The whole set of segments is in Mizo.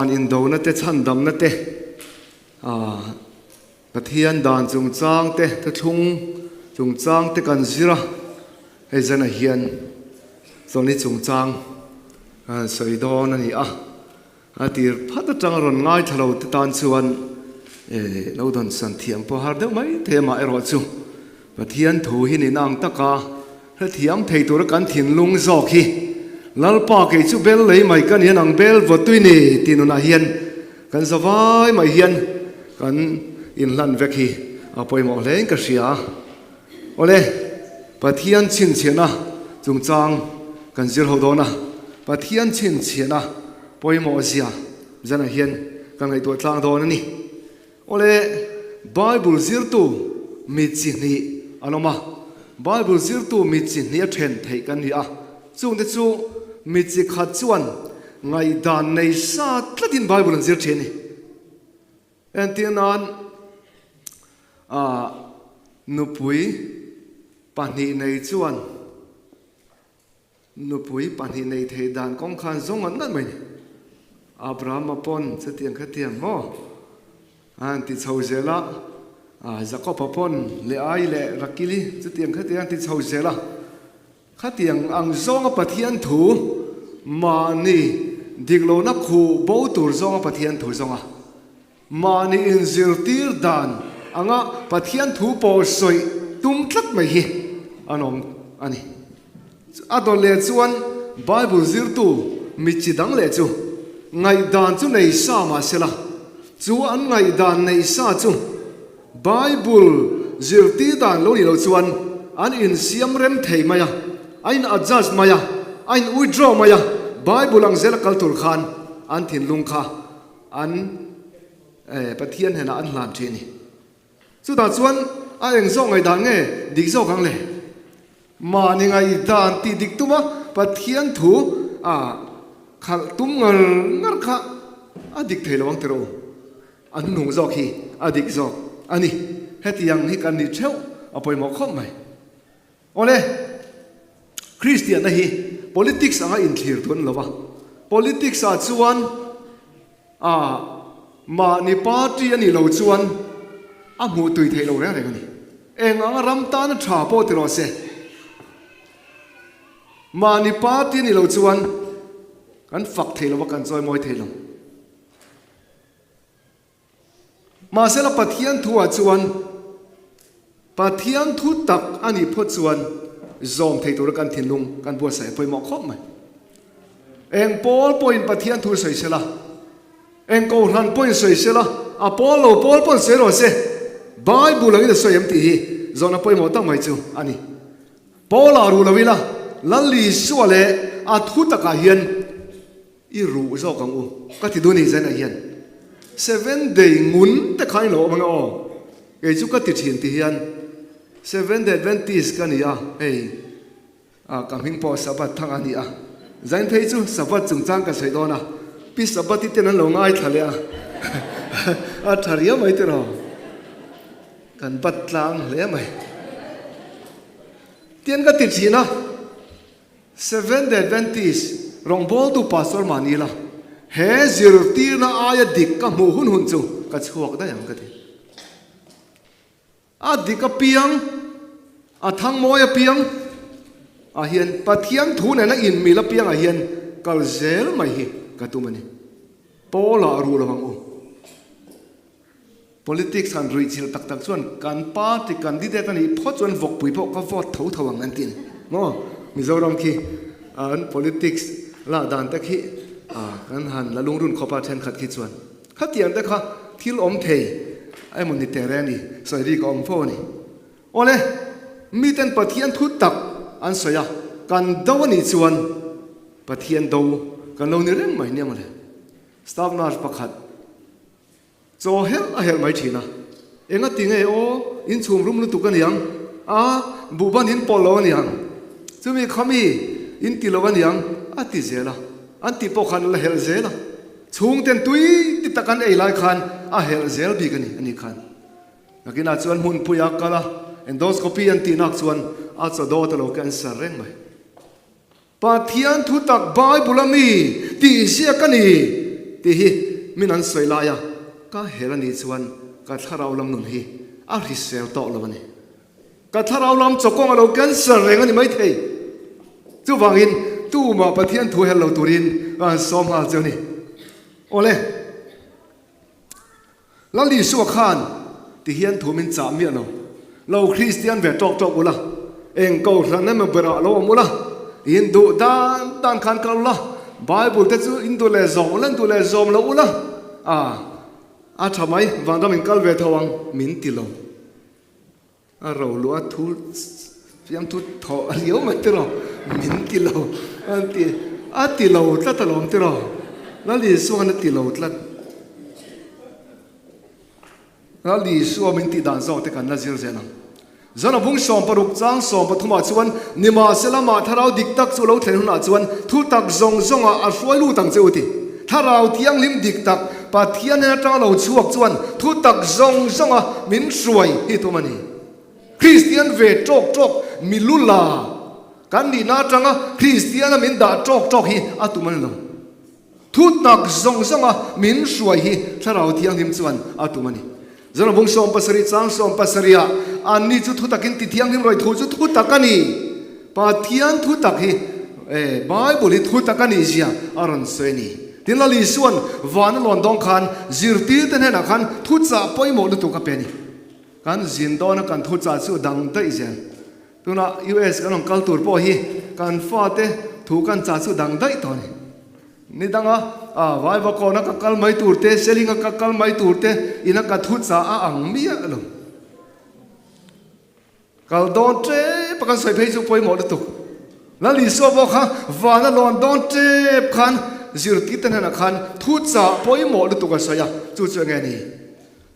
An indona te, chhandamna te, Pathian dan chungchang te, thuthlung chungchang te kan zir a, hei zanah hian chawlhni chungchang kan sawi dawn a ni a. A tir phat atanga rawn ngaithla lo te tan chuan lo dawnsan thiam pawh har deuh mai thei amah erawh chu Pathian thu hi nihna ang taka hrethiam thei tura kan thinlung zawk hi Lalpa kei chu bel lei mai ka nian ang bel vawtui ni tih nunah hian kan zavai mai hian kan inhlan vek hi a pawimawh hle in ka hria. Awle, Pathian chhinchhiahna chungchang kan zir ho dawn a, Pathian chhinchhiahna pawimawh zia zanah hian ka ngaihtuah tlang dawn a ni. Awle, Bible zirtu mi chi hnih an awm a, Bible zirtu mi chi hnih a then theih kan ni a, chungte chu mi chi khat chuan ngaihdan nei sa tlatin Bible an zir thin a ni. Entir nan, nupui pahnih nei chuan Nupui pahnih nei thei dan kawng khan zawng ngat ngat mai ni. Abrahama pawn chutiang khatiang maw a han ti chho zel a, Jakoba pawn Leai leh Rakili chutiang khatiang a han ti chho zel a. Khatiang ang zawnga Pathian thu mahni diklohna khuh bo tur zawnga Pathian thu zawnga mahni inzirtir dan anga Pathian thu pawh sawi tum tlat mai hi an awm a ni. A dawt leh chuan Bible zirtu mi chi dang leh chu ngaihdan chu nei sa mah se la, chu an ngaihdan neih sa chu Bible zirtir dan lo nih loh chuan an insiam rem thei mai a, a in adjust mai a, a in withdraw mai a, Bible ang zela kal tur khan an thinlung kha an Pathian hnenah an hlan thin a ni. Chutah chuan a eng zawk ngaihdan nge dik zawk ang le? Mahni ngaihdan tih dik tuma Pathian thu a khalh tum ngar ngar kha a dik thei lo ang tiraw? A hnung zawk hi a dik zawk a ni. Hetiang hi kan nih theuh a pawimawh khawp mai. Awle, Kristianna hi politics anga inthlir tur a ni lo va. Politics ah chuan a mahni party a nih lo chuan a hmuh tui theih lo reng reng a ni. Eng anga ram tana tha pawh ti rawh se, mahni party a nih lo chuan kan fak thei lo va, kan chawimawi thei lo. Mahsela Pathian thuah chuan Pathian thu tak a nih phawt chuan zawm thei tura kan thinlung kan buatsaih a pawimawh khawp mai. Eng pawl pawhin Pathian thu sawi sela, eng kohhran pawhin sawi sela, a pawl lo pawl pawn sawi rawh se, Bible angin a sawi em tih hi zawhna pawimawh tak mai chu a ni. Paula ruh lo ila, Lal Isua leh a thu takah hian I ruh zawk ang u ka ti dun i zainah hian Seven day ngun te kha i lo awm ange aw kei chu ka ti thin ti hian Seven day Adventist ka ni a hei a ka hming pawh Sabbath thang a ni a zain phei chu Sabbath chungchang ka sawi dawn a Pi Sabbath i ten an lo ngaithla leh a a tha riau mai tiraw kan bat tlang hle mai tian ka ti thin a. Seventh Day Adventist rawngbawltu Pastor mahni la, he zirtirna aia dik ka hmuh hun hun chu ka chhuak daih ang ka ti. A dik apiang, a thangmawi apiang ah hian Pathian thu nena inmil apiang ah hian kal zel mai hi ka tum a ni. Paula ruh lo ang u. Politics han ruihchilh tak tak chuan kan party candidate a nih phawt chuan vawkpui pawh ka vote tho tho ang an ti a ni maw? Mizoram khi an politics lah dan te khi kan han la lungrun khawp a thenkhat khi chuan khatiang te kha thil awm thei emaw ni teh reng a ni sawi rik a awm fo a ni. Awle, miten Pathian thu tak an sawi a, kan do a nih chuan Pathian do kan lo ni reng mai nia mawle. Staff nurse pakhat. Chaw helh a helh mai thin a. Enga ti nge aw, in chhum rum lutuk a niang a, buhban in pawlh lo a niang, chumi khami in ti lo a niang a ti zel a. An tih pawh khan a la helh zel a. Chhungten tui ti tak an ei lai khan a helh zel bik a ni a ni khan. Nakinah chuan hmunpui a kal a, endoscopy an tihnak chuan a chaw dawt a lo cancer reng mai. Pathian thu tak Bible a mi tih ziak a ni tih hi. min an sawi lai a, ka hel a nih chuan ka thlarau lam nun hi a hrisel tawh lo a ni. Ka thlarau lam chawkawng a lo cancer reng a ni maithei. Chuvangin tumah Pathian thu hel lo turin ka han sawm nghal che a ni. Awle. Lal Isua khan ti hian thu min chah miah lo. Lo Kristian ve tawk tawk ula, eng kohhran emaw berah lo awm ula, in duh dan dan khan kal ula, Bible te chu in duh leh zawm ula, in duh leh zawm lo ula, a a tha mai, vanram in kal ve tho ang, min ti lo. A ro luh a thu fiamthu thawh a liau mai tiraw, min ti lo a ti a ti lo tlat alawm tiraw, Lal Isua khan a ti lo tlat. Lal Isua min tih dan zawk te kan la zir zel ang. Zan a bung 16 chang 13 ah chuan nimahsela mah thlarau dik tak chu lo thlen hunah chuan thu tak zawng zawngah a hruai lut ang che u ti. Thlarau thianghlim dik tak Pathian hnen atanga lo chhuak chuan thu tak zawng zawnga min hruai hi tum a ni. Kristian ve tawk tawk mi lu la kan nihna atanga Kristiana min dah tawk tawk hi a tum a ni lo. Thu tak zawng zawnga min hruai hi Thlarau Thianghlim chuan a tum a ni. Zanabung 17 chang 17 ah anni chu thu takin ti thianghlim rawih thu chu thu tak a ni. Pathian thu tak hi e Bible hi thu tak a nih zia a rawn sawi a ni. Tin Lal Isua'n van a lawn dawng khan zirtirte hnenah khan thuchah pawimawh lutuk a pe a ni. Kan zin dawna kan thuchah chu dang daih zel. Tunah US kan rawn kal tur pawh hi kan fate thu kan chah chu dang daih tawh a ni. Ni danga vaiva kawna ka kal mai tur te, selinga ka kal mai tur te ina ka thu chah a ang miah lo. Kal dawn tep a kan sawi phei chu pawimawh lutuk. Lal Isua pawh kha vana lawn dawn tep khan zirtirte hnenah khan thu chah pawimawh lutuk a sawi a, chu chu enge ni?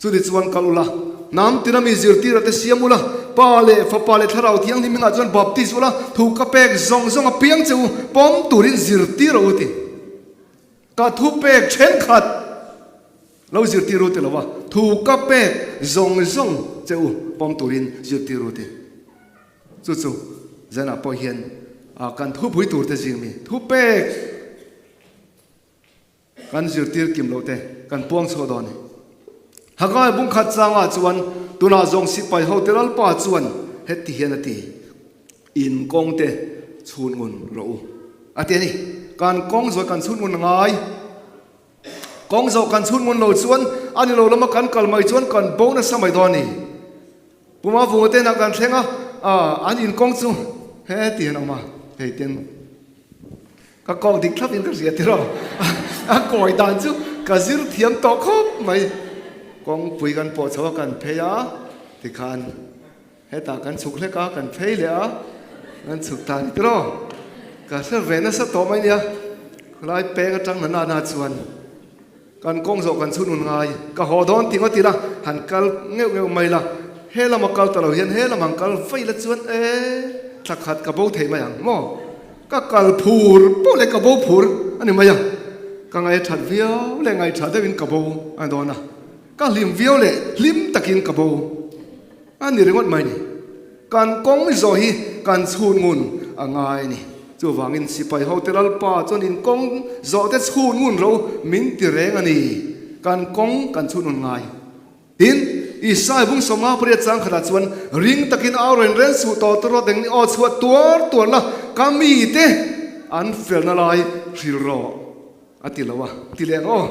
Chuni chuan kal ula, hnam tina mi zirtira te siam ula, Pa leh Fapa leh Thlarau Thianghlim hmingah chuan baptis ula, thu ka pek zawng zawng a piang che u, pawm turin zirtir a u ti. Ka thu pek thenkhat lo zirtir u ti lo va, thu ka pek zawng zawng che u, pawm turin zirtir u ti. Chu chu zanah pawh hian kan thupui tur te zing mi thu pek. Kan zirtir kim loh te kan puang chhuah dawn a ni. Hagai bungkhat changah chuan tunah zawng sipai hote Lalpa chuan heti hian a ti, In kawng te chhun ngun rawh u a ti a ni. Kan kawng zawh kan chhun ngun ngai. Kawng zawh kan chhun ngun lo chuan a ni lo lama kan kal mai chuan kan bo nasa mai dawn a ni. Puma vunga te inah kan thleng a, an in kawng chu heti hian a awm a, hei ten. Ka kawk dik thlap in ka hria tiraw? A kawi dan chu ka zir thiam tawh khawp mai. Kawngpui kan pawh chho a kan phei a, tikhan hetah kan chhuk hlek a, kan phei leh a, kan chhuk ta a ni tiraw? Ka hre ve nasa tawh mai nia, khawlai peng atang na nana chuan kan kawng zawh kan chhun un ngai. Ka haw dawn ti ngawt ila, han kal ngeuh ngeuh mai la, he lama kal ta lo hian he lam han kal vaih la chuan e, thla khat ka bo thei mai ang maw? Ka kal phur poh leh ka bo phur a ni mai a, ka ngaihṭhat viau leh ngaihṭha deuhin ka bo a ni dawn a, ka hlim viau leh hlim takin ka bo a ni ringawt mai ni. Kan kawng zawh hi kan chhun ngun a ngai a ni. Chuvangin sipai hote Lalpa chuan in kawng zawh te chhun ngun ro min ti reng a ni. Kan kawng kan chhun ngun ngai. Tin, Isai bung 58 chang khatah chuan, Ring takin au ren ren suh tawh tawrh deng ni aw chhuah tuar tuar la, ka mite an felna lai hrilh rawh a ti lo a, ti leh ang aw,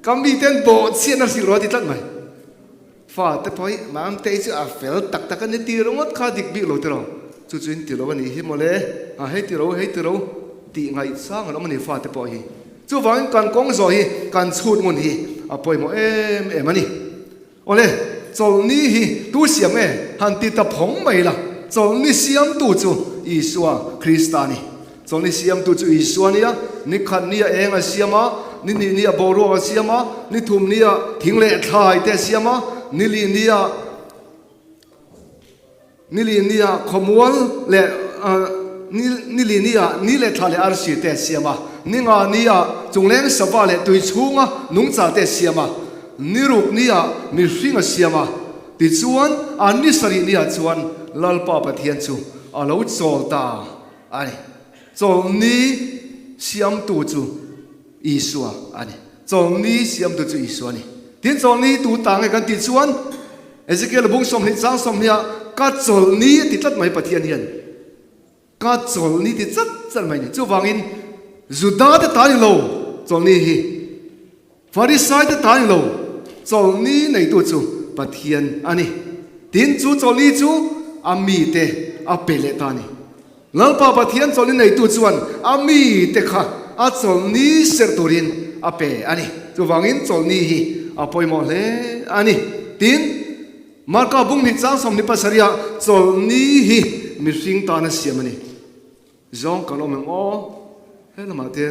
ka mite an bawhchhiatna hrilh rawh a ti tlat mai. Fa te pawh hi Mamtei chu a fel tak tak a ni ti ringawt kha dik bik lo tiraw, chu chu in ti lo a nih hi mawle, a hei ti ro hei ti ro tih ngaihsang an awm a ni fa te pawh hi. Chuvangin kan kawng zawh hi kan chhut ngun hi a pawimawh em em a ni. Awle, chawlhni hi tu siam nge? Han ti ta phawng mai la, chawlhni siamtu chu Isua Krista a ni. Chawlhni siamtu chu Isua a nia, ni khat nia eng a siam a, ni hnih nia boruak a siam a, ni thum nia thing leh thlai te a siam a, ni li nia Ni li nia khawmual leh ni li nia ni leh thla leh arsi te a siam a, ni nga nia chungleng sava leh tui chhunga nungcha te a siam a, ni ruk nia mihring a siam a, tichuan a ni sarih nia chuan Lalpa Pathian chu a lo chawl ta a ni. Chawlni siamtu chu Isua a ni. Chawlni siamtu chu Isua a ni. Tin, chawlni tu ta nge kan tih chuan Ezekiel bung 20 chang 20 ah ka chawlni a ti tlat mai Pathian hian. Ka chawlni ti chat chat mai ni. Chuvangin Juda te ta ni lo chawlni hi. Farisai te ta ni lo chawlni neitu chu Pathian a ni. Tin, chu chawlni chu a mite a pe leh ta a ni. Lalpa Pathian chawlhni neitu chuan a mite kha a chawlhni serh turin a pe a ni. Chuvangin chawlhni hi a pawimawh hle a ni. Tin, Marka bung hnih chang 27 ah chawlhni hi mihring tana siam a ni. Zawng kan awm em aw? He lamah te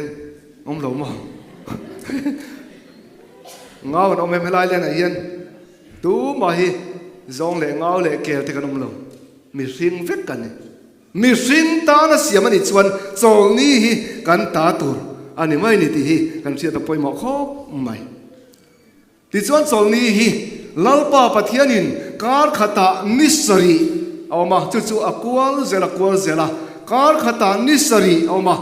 awm lo maw? Ngau an awm em helai lianah hian tumah hi zawng leh ngau leh kel te kan awm lo. Mihring vek kan ni. Mihring tana siam a nih chuan chawlni hi kan ta tur a ni mai ni tih hi kan hriat a pawimawh khawp mai. Tichuan chawlni hi Lalpa Pathianin kar khatah ni sarih a awm a, chu chu a kual zel a kual zel a, kar khatah ni sarih a awm a,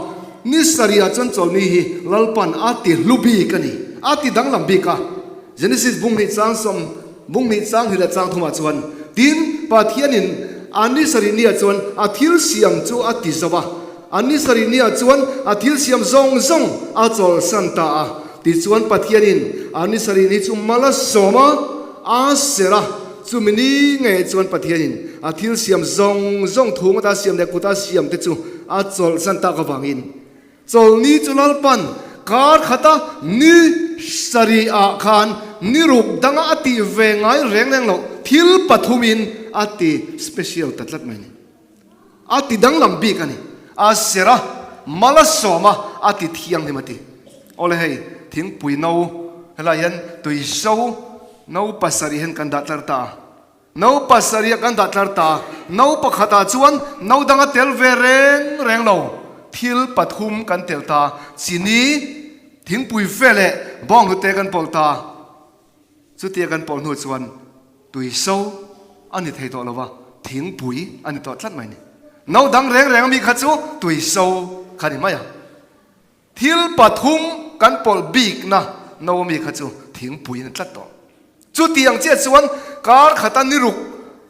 ni sarihah chuan chawlni hi Lalpan a ti hlu bik a ni, a ti danglam bik a. Genesis bung hnih chang sawm bung hnih chang hnih leh chang thumah chuan, Tin, Pathianin a ni sarih niah chuan a thil siam chu a ti zo a, a ni sarih niah chuan a thil siam zawng zawng a chawlhsan ta a. Tichuan Pathianin a ni sarih ni chu mal a sawm a, a serh a. Chumi ni ngei chuan Pathianin a thil siam zawng zawng thung ata siam leh kuta siam te chu a chawlhsan tak avangin, Chawlhni chu Lalpan kar khata ni sarih ah khan ni ruk danga a tih ve ngai reng reng loh thil pathumin a ti special ta tlat mai a ni. A ti danglam bik a ni. A ser a, mal a sawm a, a ti thianghlim a ti. Awle hei thingpui no helai hian tui so no pasarih hian kan dah tlar ta a. No pasarih kan dah tlar ta. No pakhatah chuan no dang a tel ve reng reng lo. Thil pathum kan tel ta. Chini, thingpui fe leh bawnghnute kan pawlh ta. Chutia kan pawlh hnu chuan tui so a ni thei tawh lo va, thingpui a ni tawh tlat mai ni. No dang reng reng ami kha chu tui so kha ni mai a. Thil pathum kan pawlh bikna no ami kha chu thingpui in a tlat tawh. Chutiang chiah chuan kar khata ni ruk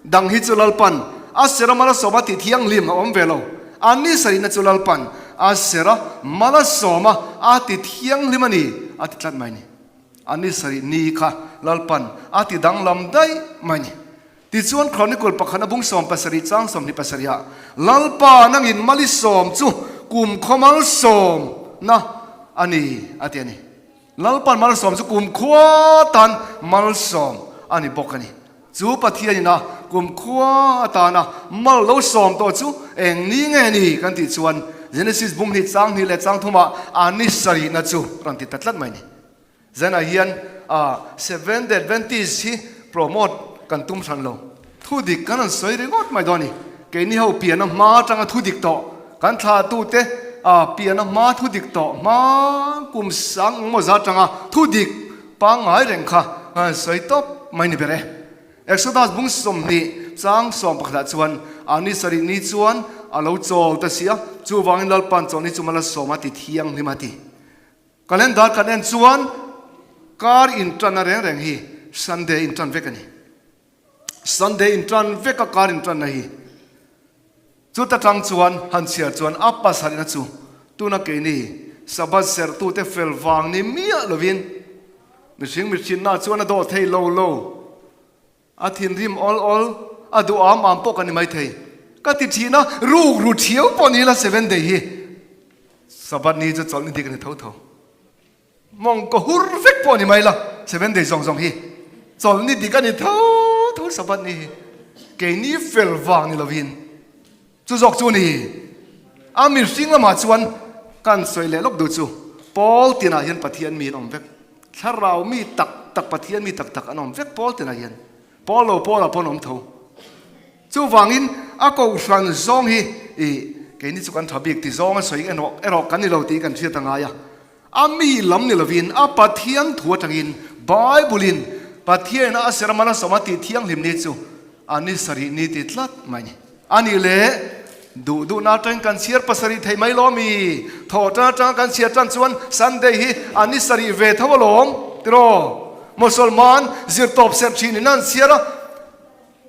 dang hi chu Lalpan a sera mal a sawm a tih thianghlim a awm ve lo. A ni sarihna chu Lalpan a sera mal a sawm a a ti thianghlim a ni a ti tlat mai ni. A ni sarih ni kha Lalpan a ti danglam daih mai ni. Tichuan Chronicle pakhat a bung 17 chang 27 ah, Lalpa nangin mali sawm chu kum khaw mal sawmna a ni a ti a ni. Lalpa'n mal sawm chu kum khua tan mal sawm a ni bawk a ni. Chu Pathianin a kum khua atana mal lo sawm tawh chu eng ni nge ni kan tih chuan Genesis bung hnih chang hnih leh chang thumah a ni sarihna chu rawn ti ta tlat mai a ni. Zanah hian Seventh Day Adventist hi promote kan tum hran lo. Thu dik kan rawn sawi ringawt mai dawn a ni. Keini ho piana hma atanga thu dik tawh, kan thlahtute piana hma thu dik tawh hma kum sang engmaw zat atanga thu dik pangngai reng kha kan rawn sawi tawp mai ni ber e. Exodus bung 20 chang 11 ah chuan a ni sarih ni chuan a lo chawl ta si a, chuvangin Lalpa'n chawlhni chu mal a sawm a ti thianghlim a ti. Calendar kan en chuan kar inṭanna reng reng hi Sunday inṭan vek a ni. Sunday inṭan veka kar inṭanna hi chuta ṭang chuan han chhiar chuan a pasarihna chu tuna keini Sabbath serhtute fel vang ni miah lovin mihring mihrinna chuan a dawh thei lo lo. A thinrim awl awl, a duh am am pawh ka ni maithei. Ka ti thin a, ruk ru thiau pawh ni ila seven day hi Sabbath ni chu chawlh ni dik a ni tho tho. Mawng ka hur vek pawh ni mai la seven day zawng zawng hi chawlh ni dik a ni tho tho Sabbath ni hi. Keini fel vang ni lovin chu zawk chu ni. A mihring lamah chuan kan sawi leh lawk duh chu Paul tinah hian Pathian mi an awm vek. Thlarau mi tak tak Pathian mi tak tak an awm vek Paul tinah hian. Paul lo Paula pawh an awm tho. Chuvangin a kohhran zawng hi i keini chu kan tha bik ti zawng a sawi erawh erawh kan ni lo tih kan hriat a ngai a. A mi lam ni lovin a Pathian thu atangin Bible-in Pathian a sermon a sawm a tih thianghlim ni chu a ni sarih ni ti tlat mai ni. A nih leh. Duh duhna atangin kan chhiar pasarih thei mai lo ami? Thaw tan atanga kan chhiar tan chuan Sunday hi a ni sarih ve tho alawm tiraw? Mosolman zirtawp serh thin in an chhiar a,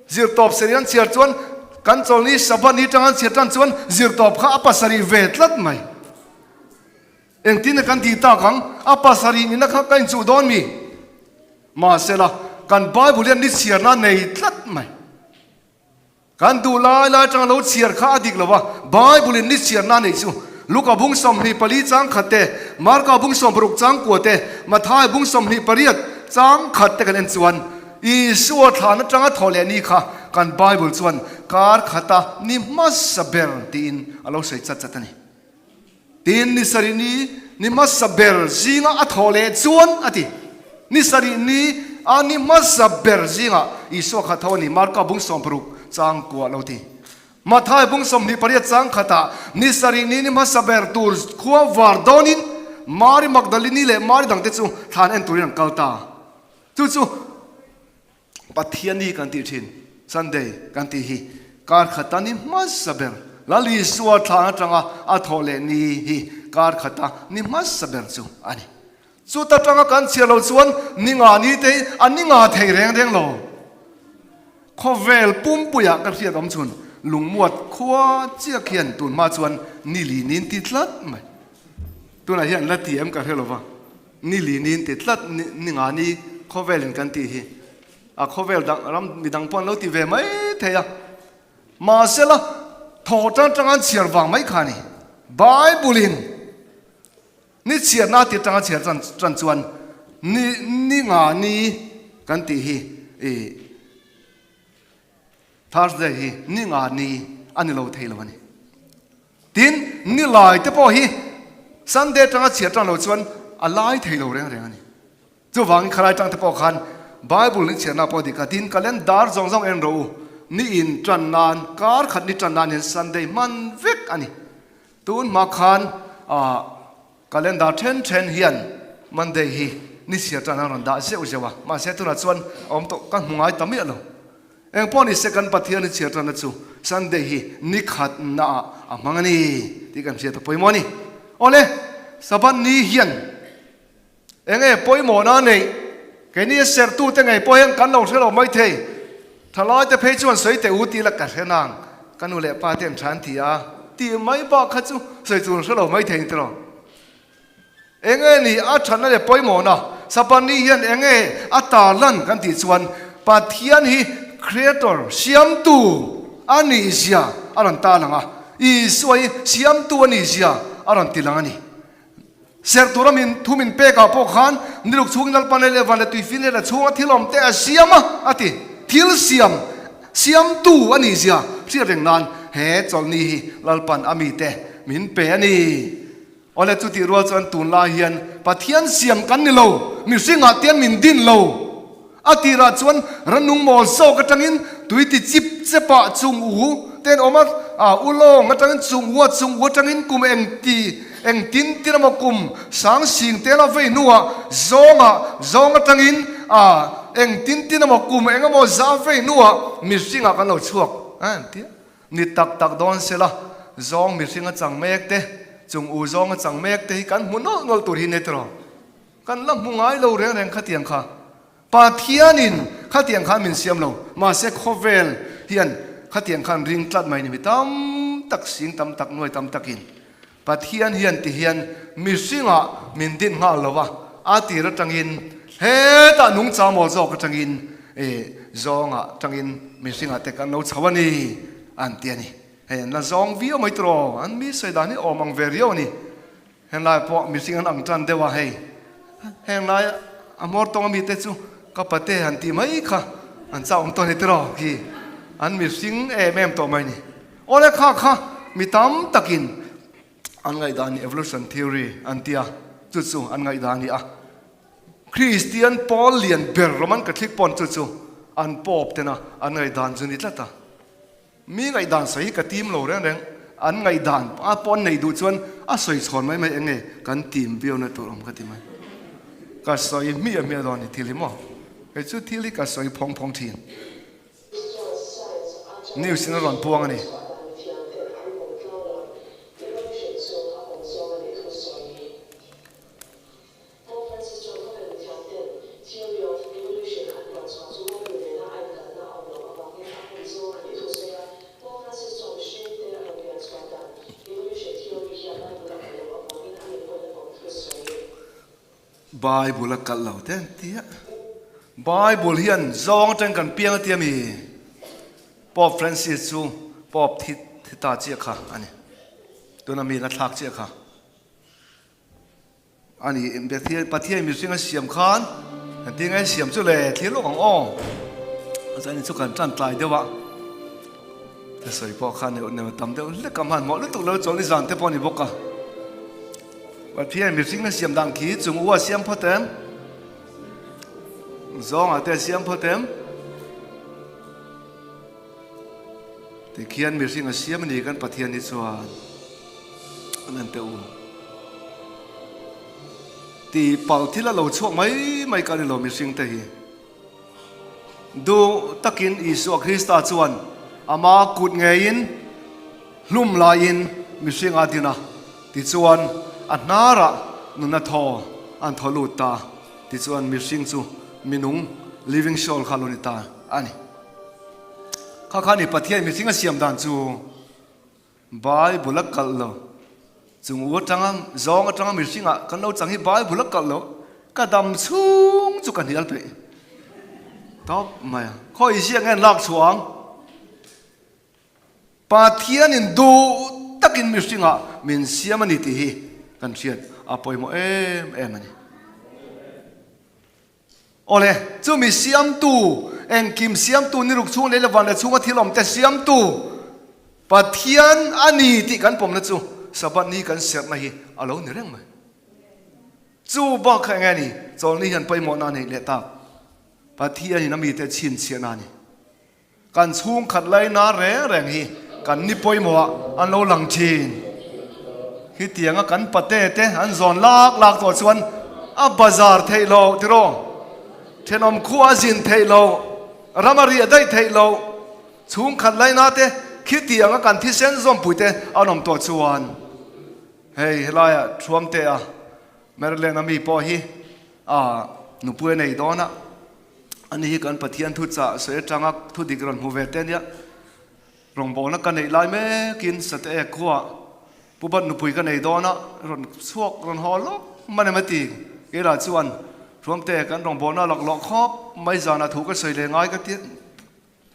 zirtawp serh in an chhiar chuan kan chawlni Sabbath ni atanga an chhiar tan chuan zirtawp kha a pasarih ve tlat mai. Engtin kan tih tak ang? A pasarih nihna kha ka inchuh dawn mi? Mahsela, kan Bible hian ni chhiarna a nei tlat mai. Kan duh lai lai atanga lo chhiar kha a dik lo va, Bible in ni chhiarna a neih chu Luka bung 24 chang khat te, Marka bung 60 chang kua te, Matthai bung 28 chang khat te kan en chuan Isua thlan atanga thaw leh ni kha kan Bible chuan kar khata ni hmasa ber tiin a lo sawi chat chat a ni. Tin, ni sarih ni ni hmasa ber zinga a thawh leh chuan a ti. Ni sarih ni a ni hmasa ber zingah Isua kha tho a ni, Marka bung 60 chang kuah lo ti. Matthai bung 28 chang khatah ni sarih ni ni hmasa ber tur khua var dawnin Mari Magdalini leh Mari dangte chu thlan en turin an kal ta. Chu chu Pathian ni kan tih thin, Sunday kan tih hi kar khata ni hmasa ber, Lal Isua thlan atanga a thawh leh ni hi kar khata ni hmasa ber chu a ni. Chuta tanga kan chhiar loh chuan ni nga ni te hi a ni nga thei reng reng lo. Khawvel pumpuiah ka hriat awm chhun lungmuat khua chiak hian tun hma chuan ni li nin ti tlat mai. Tunah hian la ti em ka hre lo va. Ni li niin ti tlat ni nga ni khawvel in kan tih hi a khawvel dang ram mi dang pawh an lo ti ve mai thei a mahsela thaw tan tang an chhiar vang mai kha ni Bible in ni chhiar na ti tanga chhiar tan tan chuan ni ni nga ni kan tih hi i Thursday hi ni nga ni a ni lo thei lo a ni. Tin, ni lai te pawh hi Sunday atanga chhiar tan lo chuan a lai thei lo reng reng a ni. Chuvangin khalai tang te pawh khan Bible ni chhiarna pawh dik a, tin calendar zawng zawng en rawh u, ni in tan nan, kar khat ni tan nan hian Sunday hman vek a ni. Tun hma khan ah calendar then then hian Monday hi ni chhiar tan an rawn dah zeuh zeuh a, mahse tunah chuan a awm tawh ka hmu ngai ta miah lo. Eng pawh ni se kan Pathian hi chhiar tanna chu Sunday hi ni khatna ah a hmang a ni tih kan hriat a pawimawh a ni. Awle, Sabbath ni hian eng nge pawimawhna a neih? Keini a serhtute ngei pawh hian kan lo hre lo mai thei. Thalaite phei chuan sawi teh u tih la ka hre nang, ka nu leh pa te an tha an ti a tih mai bak kha chu sawi tur an hre lo mai thei ni tiraw? Enge ni a thatna leh pawimawhna? Sapani hian enge a tarlan kan tih chuan Pathian hi Creator, Siamtu, a nih zia a rawn tarlang a, Isua hi Siamtu a nih zia a rawn ti lang a ni. Serh tura min thu min pekah pawh khan niluk chhungin Lalpa leh van leh tuifin leh la chhunga thil awm te a siam a, a ti. Thil siam, Siamtu a nih zia hriat reng nan he chawlhni hi Lalpan a mite min pe a ni. Awle chutih rual chuan tunlai hian Pathian siam kan ni lo, mihringah tian min din lo. A tirah chuan ranung mawl zawk atangin tui ti chip chepah chung u te an awm a, a u lawng atangin chung u a chung u atangin kum eng ti eng tin tin emaw kum sang sing te la vei hnuah zawngah zawng atangin a eng tin tin emaw kum eng emaw za vei hnuah mihringah kan lo chhuak a an ti a. Ni tak tak dawn sela, zawng mihring a chang mek te, chung u zawng a chang mek te hi kan hmu nawlh nawlh tur hi ni tiraw? Kan la hmu ngai lo reng reng khatiang kha. Pathianin khatiang khan min siam lo, mahse khawvel hian khatiang khan ring tlat mai ni mi tam tak, sing tam tak, nuai tam takin Pathian hian ti hian mihringah min din nghal lo a, a tir atangin hetah nungchang mawl zawk atangin e zawngah tangin mihringah te kan lo chho a ni an ti a ni. Hei an la zawng viau mai tiraw, an mi sawi dan hi awm ang ve riau a ni. Henglai pawh mihring an ang tan deuh a hei, henglai a hmawr tawng ami te chu ka pate han tih mai kha an chau awm tawh a ni tiraw khi an mihring em em tawh mai a ni. Awle kha kha mi tam takin an ngaihdan ni evolution theory an tia chu chu an ngaihdan ni a. Kristian pawl lian ber Roman Catholic pawn chu chu an pawp tena an ngaihdan chu ni tlat a. Mi ngaihdan sawi hi ka tim lo reng reng an ngaihdan a pawn nei duh chuan a sawi chhawn mai mai enge kan tim viau na tur awm ka ti mai. Ka sawi hmiah hmiah dawn ni thil hi maw. Kei chu thil hi ka sawi phawng phawng thin. News in a rawn puang a ni. Bible a kalh lo te an ti a. Bible hian zawng atang kan piang a ti a mi? Pope Francis chu Pope thi thi ta chiah kha a ni. Tuna mi la thlak chiah kha a ni. Pathian mihring a siam khan kan ti ngai siam chu le thlir lawk ang aw. Chuan chu kan tan tlai deuh a. Ka sawi pawh khan neuh tam deuh hlek a hmanhmawh lutuk lo chuan i zan te pawh a ni bawk a. Pathian mihring a siam dan khi chung u a siam phawt em? Zawngah te a siam phawt em? Tikhian mihring a siam a ni kan Pathian hi chuan an en teh u. Tih palh thil a lo chhuak mai mai ka ni lo mihring te hi. Duh takin Isua Krista chuan ama kut ngeiin hlum laiin mihring a din a, tichuan a hnarah nuna thaw an thaw lut ta, tichuan mihring chu minung, living soul, kha lo ni ta a ni. Kha kha ni Pathian mihring a siam dan chu. Bible a kalh lo. Chung u atanga zawng atanga mihringah kan lo chang hi Bible a kalh lo. Ka dam chhung chu ka hnial peih tawp mai a. Khawi ziak nge an lak chhuah ang? Pathianin duh takin mihringah min siam a ni tih hi kan hriat a pawimawh em em a ni. Awle, chumi siamtu, engkim siamtu ni ruk chhung leh le van leh chhunga thil awmte siamtu Pathian a ni tih kan pawmna chu Sabbath ni kan serhna hi a lo ni reng mai. Chu bak kha enge ni? Chawlni hian pawimawhna a neih leh tak. Pathianin a mite chhinchhiahna a ni. Kan chhungkhat laina reng reng hi kan ni pawimawh ah an lo lang thin. Hitianga kan pate te an zawn lak lak tawh chuan a bazar theih loh tiraw? Thenawm khua a zin theih loh, ram a riah daih theih loh, chhungkhat laina te khitianga kan thisen zawmpui te an awm tawh chuan hei helaiah Thuamte a Maryland a mi pawh hi a nupui a nei dawn a. Ani hi kan Pathian thu chah sawi atanga thu dik rawn hmu ve te ania. Rawngbawlna ka neih lai mekin Sate ek khuaah Pu Bat nupui ka nei dawn a, rawn chhuak rawn haw lawk man em a ti. Keila chuan Thuamte kan rawngbawlna laklawh khawp mai zanah thu ka sawi leh ngai ka tia.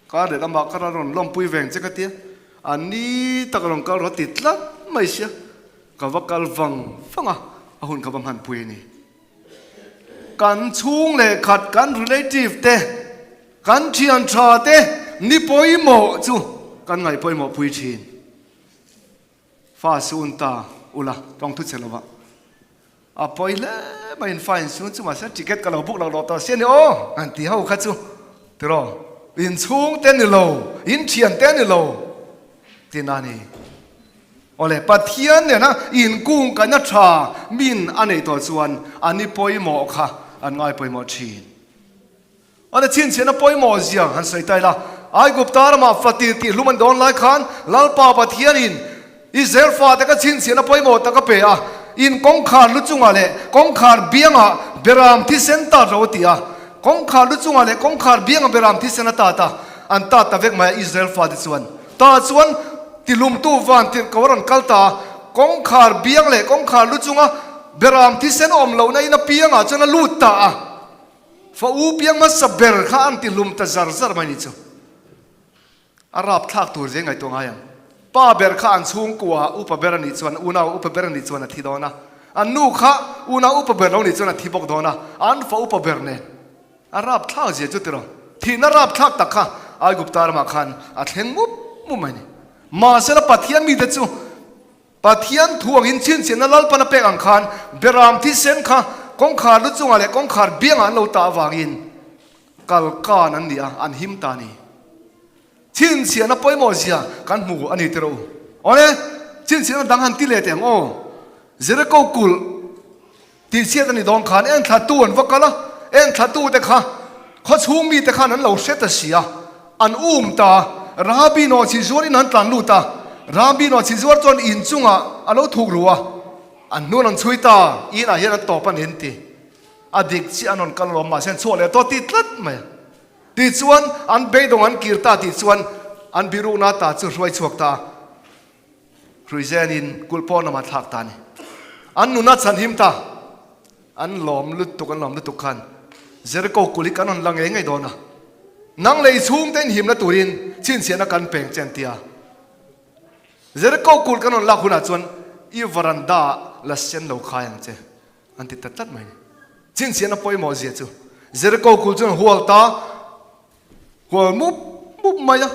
Kar leh lamah ka rawn lawmpui veng che ka tia. A ni tak rawn kal rawh ti tlat mai sia. Ka va kal vang vang a, a hun ka va hmanpui a ni. Kan chhung leh khat, kan relative te, kan thian tha te ni pawimawh chu kan ngaih pawimawh pui thin. Fa sun ta ula tawng thu che lova. A pawi hle mai in fa in sun chu mahse ticket ka lo book lo tawh sia ni aw an ti ho kha chu tiraw in chhung te ni lo in thian te ni lo tina ni. Awle, Pathian nena inkungkaihna tha min a neih tawh chuan a ni pawimawh kha an ngai pawimawh thin. Awle, chhinchhiahna pawimawh zia han sawi ta ila, Aigupta ramah fatir tih hlum an dawn lai khan Lalpa Pathianin Israel fate kha chhinchhiahna pawimawh tak a pe a, in kawngkhar lu chungah leh kawngkhar biangah beram thisen tat ro a ti a. Kawngkhar lu chungah leh kawngkhar biangah beram thisen a tat a, an tat ta vek mai a Israel fate chuan. Tah chuan tilumtu van tirh ko a rawn kal ta a, kawngkhar biang leh kawngkhar lu chunga beram thisen awm lohna in a piangah chuan a lut ta a, fa u piang hmasa ber kha an tihlum ta zar zar mai ni chu. A rap thlak tur zeng ngaihtuah ngai ang. Pa ber kha an chhungkua upa ber a nih chuan, unau upa ber a nih chuan a thi dawn a, an nu kha unau upa ber lo nih chuan a thi bawk dawn a, an fa upa ber nen. A rapthlak zia chu tiraw? Thihna rapthlak tak kha Aigupta ramah khan a thleng mup mup mai a ni. Mahsela Pathian mite chu Pathian thu angin chhinchhiahna Lalpan a pek ang khan Beram thisen kha kawngkhar lu chungah leh kawngkhar biangah an lo tah avangin kal kan an ni a, an him ta a ni. Chhinchhiahna pawimawh zia kan hmu a ni tiraw u? Awle, chhinchhiahna dang han ti leh teh ang aw. Jeriko kulh. Tihchhiat a ni dawn khan en thlatu an va kal a, en thlatute kha khawchhung mite khan an lo hre ta si a, an um ta a, Rabi nawhchi zuarin an tlan lut a, Rabi nawhchi zuar chuan in chungah a lo thuk ru a, an hnun an chhui ta, inah hian an tawp a ni an ti. A dik chiah an rawn kal alawm mahse an chhuak leh tawh tih tlat mai a. Tichuan an beidawng an kir ta tih chuan an birukna ta chu hruai chhuak ta a. Hruizenin kulh pawh nama thlak ta a ni. An nuna chhanhim ta. An lawm lutuk, an lawm lutuk khan Jericho kul hi kan rawn la ngei ngei dawn a. Nang lei chhungte inhimna turin chhinchhiahna kan peng che an ti a. Jericho kul kan rawn lak hunah chuan i varanda ah la sen lo khai ang che an ti ta tlat mai ni. Chhinchhiahna pawimawh zia chu Jericho kul chuan hual ta hual mup mup mai a.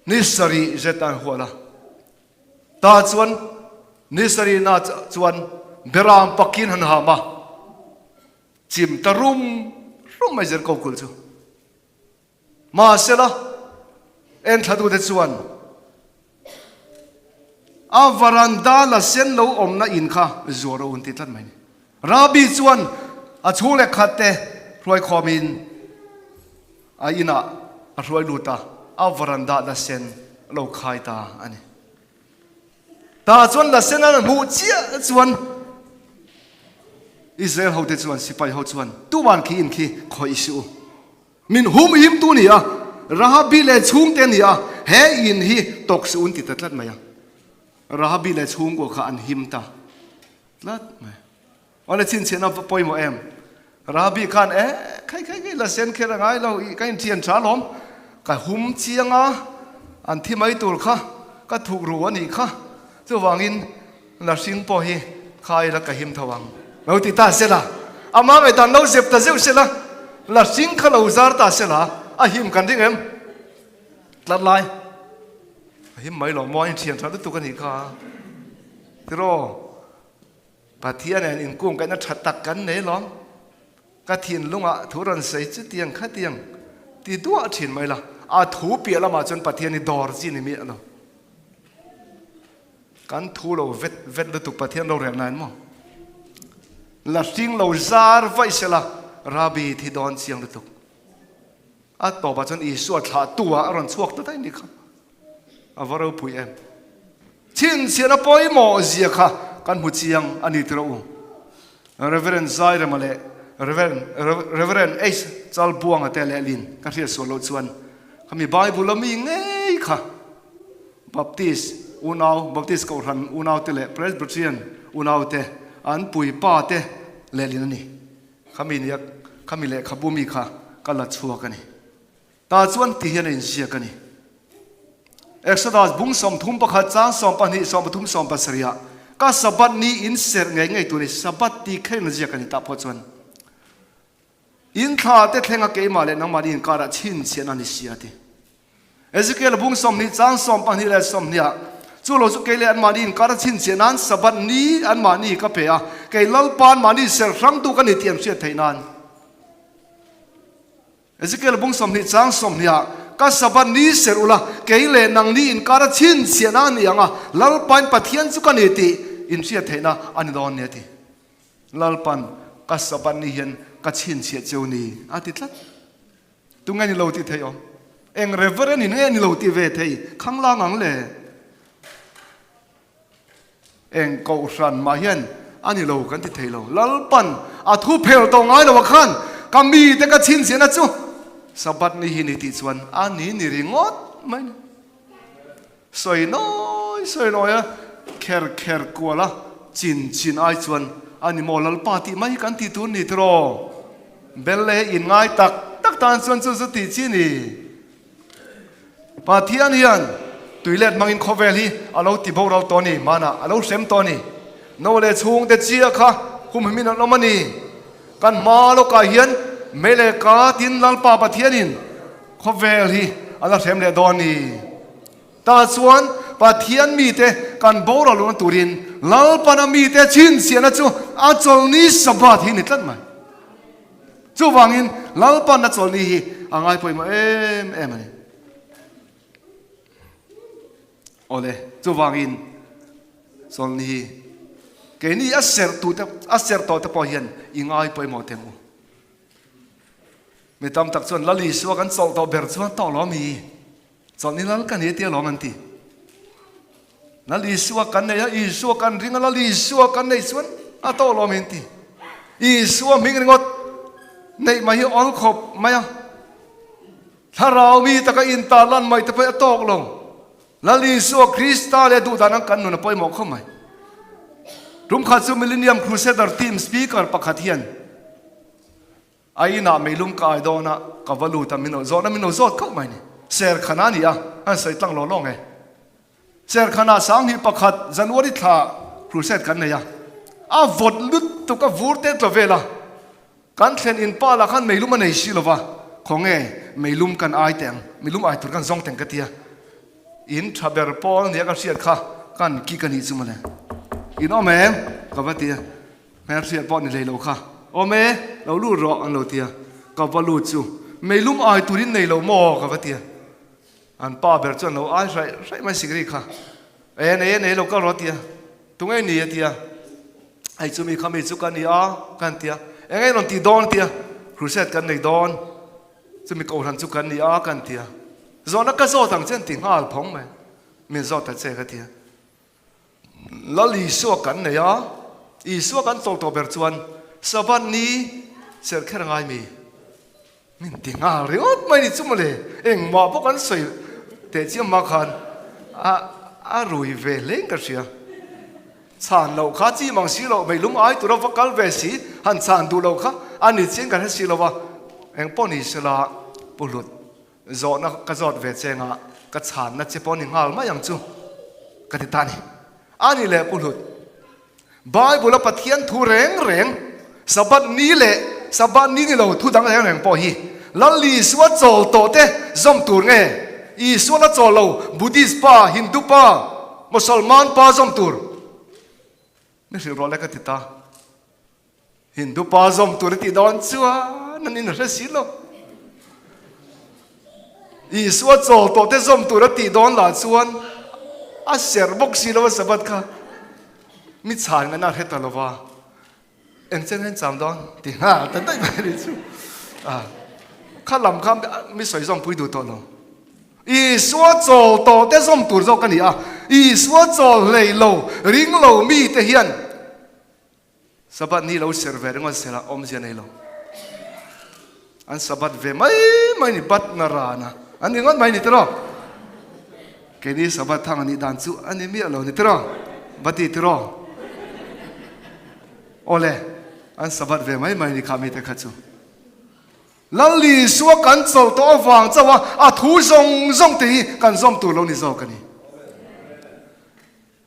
Ni sarih zet an hual a. Ta chuan ni sarihna chuan beram pakin han ham a, chim ta rum rum mai Jericho kul chu. Mahsela, enthlatute chuan a varanda la sen lo awmna in kha zuar a un ti tlat mai ni. Rabbi chuan a chhung leh khat te hruaikhawmin a inah a hruai lut a, a varanda la sen a lo khai ta a ni. Tah chuan la sen an hmuh chiah chuan Israel hote chuan sipai ho chuan tuman khi in khi khawih suh u. Min hum him tu ni a, Rahabi leh chhungte ni a, he in hi tawk suh un ti ta tlat mai a. Rahabi leh chhungkua kha an him ta tlat mai. Awle chhinchhiahna va pawimawh em? Rahabi khan e khai khai khai la sen kher a ngai lo i ka inthian tha alawm, ka hum chiang a, an thi mai tur kha ka thuk ru a nih kha, chuvangin la hring pawh hi khai la ka him tho ang. Lo ti ta sela, amah ngaihdan lo zep ta zeuh sela, la hring kha lo zar ta sela, a him kan ring em? Tlat lai a him mai lo maw, a inthian tha lutuk a nih kha tiraw? Pathian nen inkung kaihna tha tak kan nei lawm. Ka thinlungah thu rawn sawi chutiang khatiang ti duah thin mai la, a thu piah lamah chuan Pathian hi dawr chi ni miah lo. Kan thu lo vet vet lutuk Pathian rorel nain maw? La hring lo zar vaih sela Rabbi thi dawn chiang lutuk. A tawpah chuan Isua thlahtu ah a rawn chhuak ta daih ni kha. A va ropui em. Chhinchhiahna pawimawh zia kha kan hmu chiang a ni tirh u. Reverend Zairema leh Reverend H Chalbuanga te leh Lin ka hriat sual loh chuan khami Bible a mi ngei kha Baptist unau, Baptist Kohhran unau te leh Presbyterian unau te an puipa te leh Lin a ni. Khami nia khami lehkhabu mi kha ka la chhuak a ni. Tah chuan ti hian a inziak a ni. Exodus bung 31 chang 12 13 17 ah ka Sabbath ni in serh ngei ngei tur ni Sabbath ti kher in a ziak a ni tah pawh chuan in thla te thleng a keimah leh nangmahni inkar ah chhinchhiahna a ni si a ti. Ezekiel bung 20 chang 12 leh 20 ah chu lo chu kei leh anmahni inkar a chhinchhiah nan Sabbath ni anmahni ka pe a, kei Lalpa anmahni serh hrangtu ka ni tih an hriat theih nan. Ezekiel bung 20 chang 20 ah, Ka Sabbath ni serh ula, kei leh nangni inkar a chhinchhiahna a ni ang a, Lalpain Pathian chu ka ni tih inhriat theihna a ni dawn ni a ti. Lalpan ka Sabbath ni hian ka chhinchhiah cheu ni a ti tlat. Tunge ni lo tih thei awm? Eng Reverend in nge ni lo tih ve thei khanglang ang le? Eng kohhran mah hian a ni lo kan ti thei lo. Lalpan a thu phel tawh ngai lo ah khan ka mite ka chhinchhiahna chu Sabbath ni hi ni tih chuan a ni ni ringawt mai ni. Sawi nawi sawi nawi a kher kher kual a chin chin ai chuan a ni maw Lalpa tih mai kan tih tur ni tiraw? Belle in ngai tak tak tan chuan chu chu tih chi ni. Pathian hian tuilet hmangin khawvel hi a lo ti boral tawh a ni, hmanah a lo hrem tawh a ni. No leh chhungte chia kha humhimin an awm a ni. Kan hma lawkah hian mei leh ka tin Lalpa Pathianin khawvel hi a la hrem leh dawn a ni. Tah chuan Pathian mite kan boral lohna turin Lalpana mite chhinchhiahna chu a chawlhni Sabbath hi a ni tlat mai. Chuvangin Lalpan a chawlhni hi a ngai pawimawh em em a ni. Awle, chuvangin chawlhni hi keini a serh tute, a serh tawh te pawh hian i ngai pawimawh teh ang u. Mi tam tak chuan Lal Isua kan chawlh tawh ber chuan tawh lo mi? Chawlhni lal ka ni tia lawm an ti. Lal Isua kan nei a, Isua kan ring a, Lal Isua kan nei chuan a tawh lawm in ti. Isua hming ringawt neih mai hi awl khawp mai a. Thlarau mi taka intar lan mai te pawh a tawk lo. Lal Isua Krista leh duhdan ang kan nun a pawimawh khawp mai. Tum khat chu Millennium Crusader team speaker pakhat hian a inah meilum ka ai dawn a, ka va lut a, min lo zawt a, min lo zawt khauh mai ni. Serkhana a ni a, an sawi tlang law law nge. Serkhana 21 January thla crusade kan nei a, a vawt lutuk a vur te tla vel a, kan thlen in pa lah khan meilum a nei si lo va, khawnge meilum kan ai teh ang, meilum ai tur kan zawng teng ka tia. In tha ber pawl nia ka hriat kha kan kik a nih chu mawle. In awm em? Ka va ti a. Hmelhriat pawh ni hlei lo kha. Awm e, lo lut rawh an lo ti a. Ka va lut chu meilum ai turin nei lo maw? Ka va ti a. An pa ber chuan lo ai hraih hraih mai sikri kha. E nei e nei lo kal rawh a ti a. Tunge ni a ti a. Hei chumi kha mi chu ka ni a kan ti a. Eng nge rawn tih dawn a ti a. Crusade kan nei dawn. Chumi kohhran chu kan ni a kan ti a. Zawhna ka zawt ang che an ti nghal phawng mai. Min zawt ta che ka ti a. Lal Isua kan nei a, Isua kan chawl tawh ber chuan Sabbath ni serh kher a ngai mi? Min ti nghal ringawt mai ni chu mawle. Engmah pawh kan sawi teh chiam hma khan a a rui ve hle in ka hria. Chhan loh kha chi mang si loh, meilum ai tura va kal ve si, han chhan duh loh kha a ni chian kan hre si lo va, eng pawh ni sela Pu Hlut zawhna ka zawt ve che nga ka chhanna che pawh ni nghal mai ang chu ka ti ta a ni. A ni leh Pu Hlut, Bible a Pathian thu reng reng, Sabbath ni leh Sabbath ni ni lo thu dang reng reng pawh hi Lal Isua chawl tawh te zawm tur nge? Isua la chawl lo Buddhist pa, Hindu pa, Mosolman pa zawm tur? Mi hrilh rawh le ka ti ta. Hindu pa zawm tur i tih dawn chuan an inhre si lo. Isua chawl tawh te zawm tur a tih dawn lah chuan a serh bawk si lo a Sabbath kha. Mi chhan ngan a hre ta lo va. Eng chen hian cham dawn ti nghal ta daih mai ni chu. A kha lam kha mi sawi zawm pui duh tawh lo. Isua chawl tawh te zawm tur zawk a ni a. Isua chawl hlei lo, ring lo mi te hian Sabbath ni lo serh ve ringawt sela awmzia nei lo. An Sabbath ve mai mai ni bat na rana an ni ngawt mai ni tiraw. Keini Sabbath thang a nih dan chu a ni miah lo ni tiraw. Bati tiraw. Awle, an Sabbath ve mai mai ni kha mite kha chu. Lal Isua kan chawlh tawh avang chauh a, a thu zawng zawng te hi kan zawm tur lo ni zawk a ni.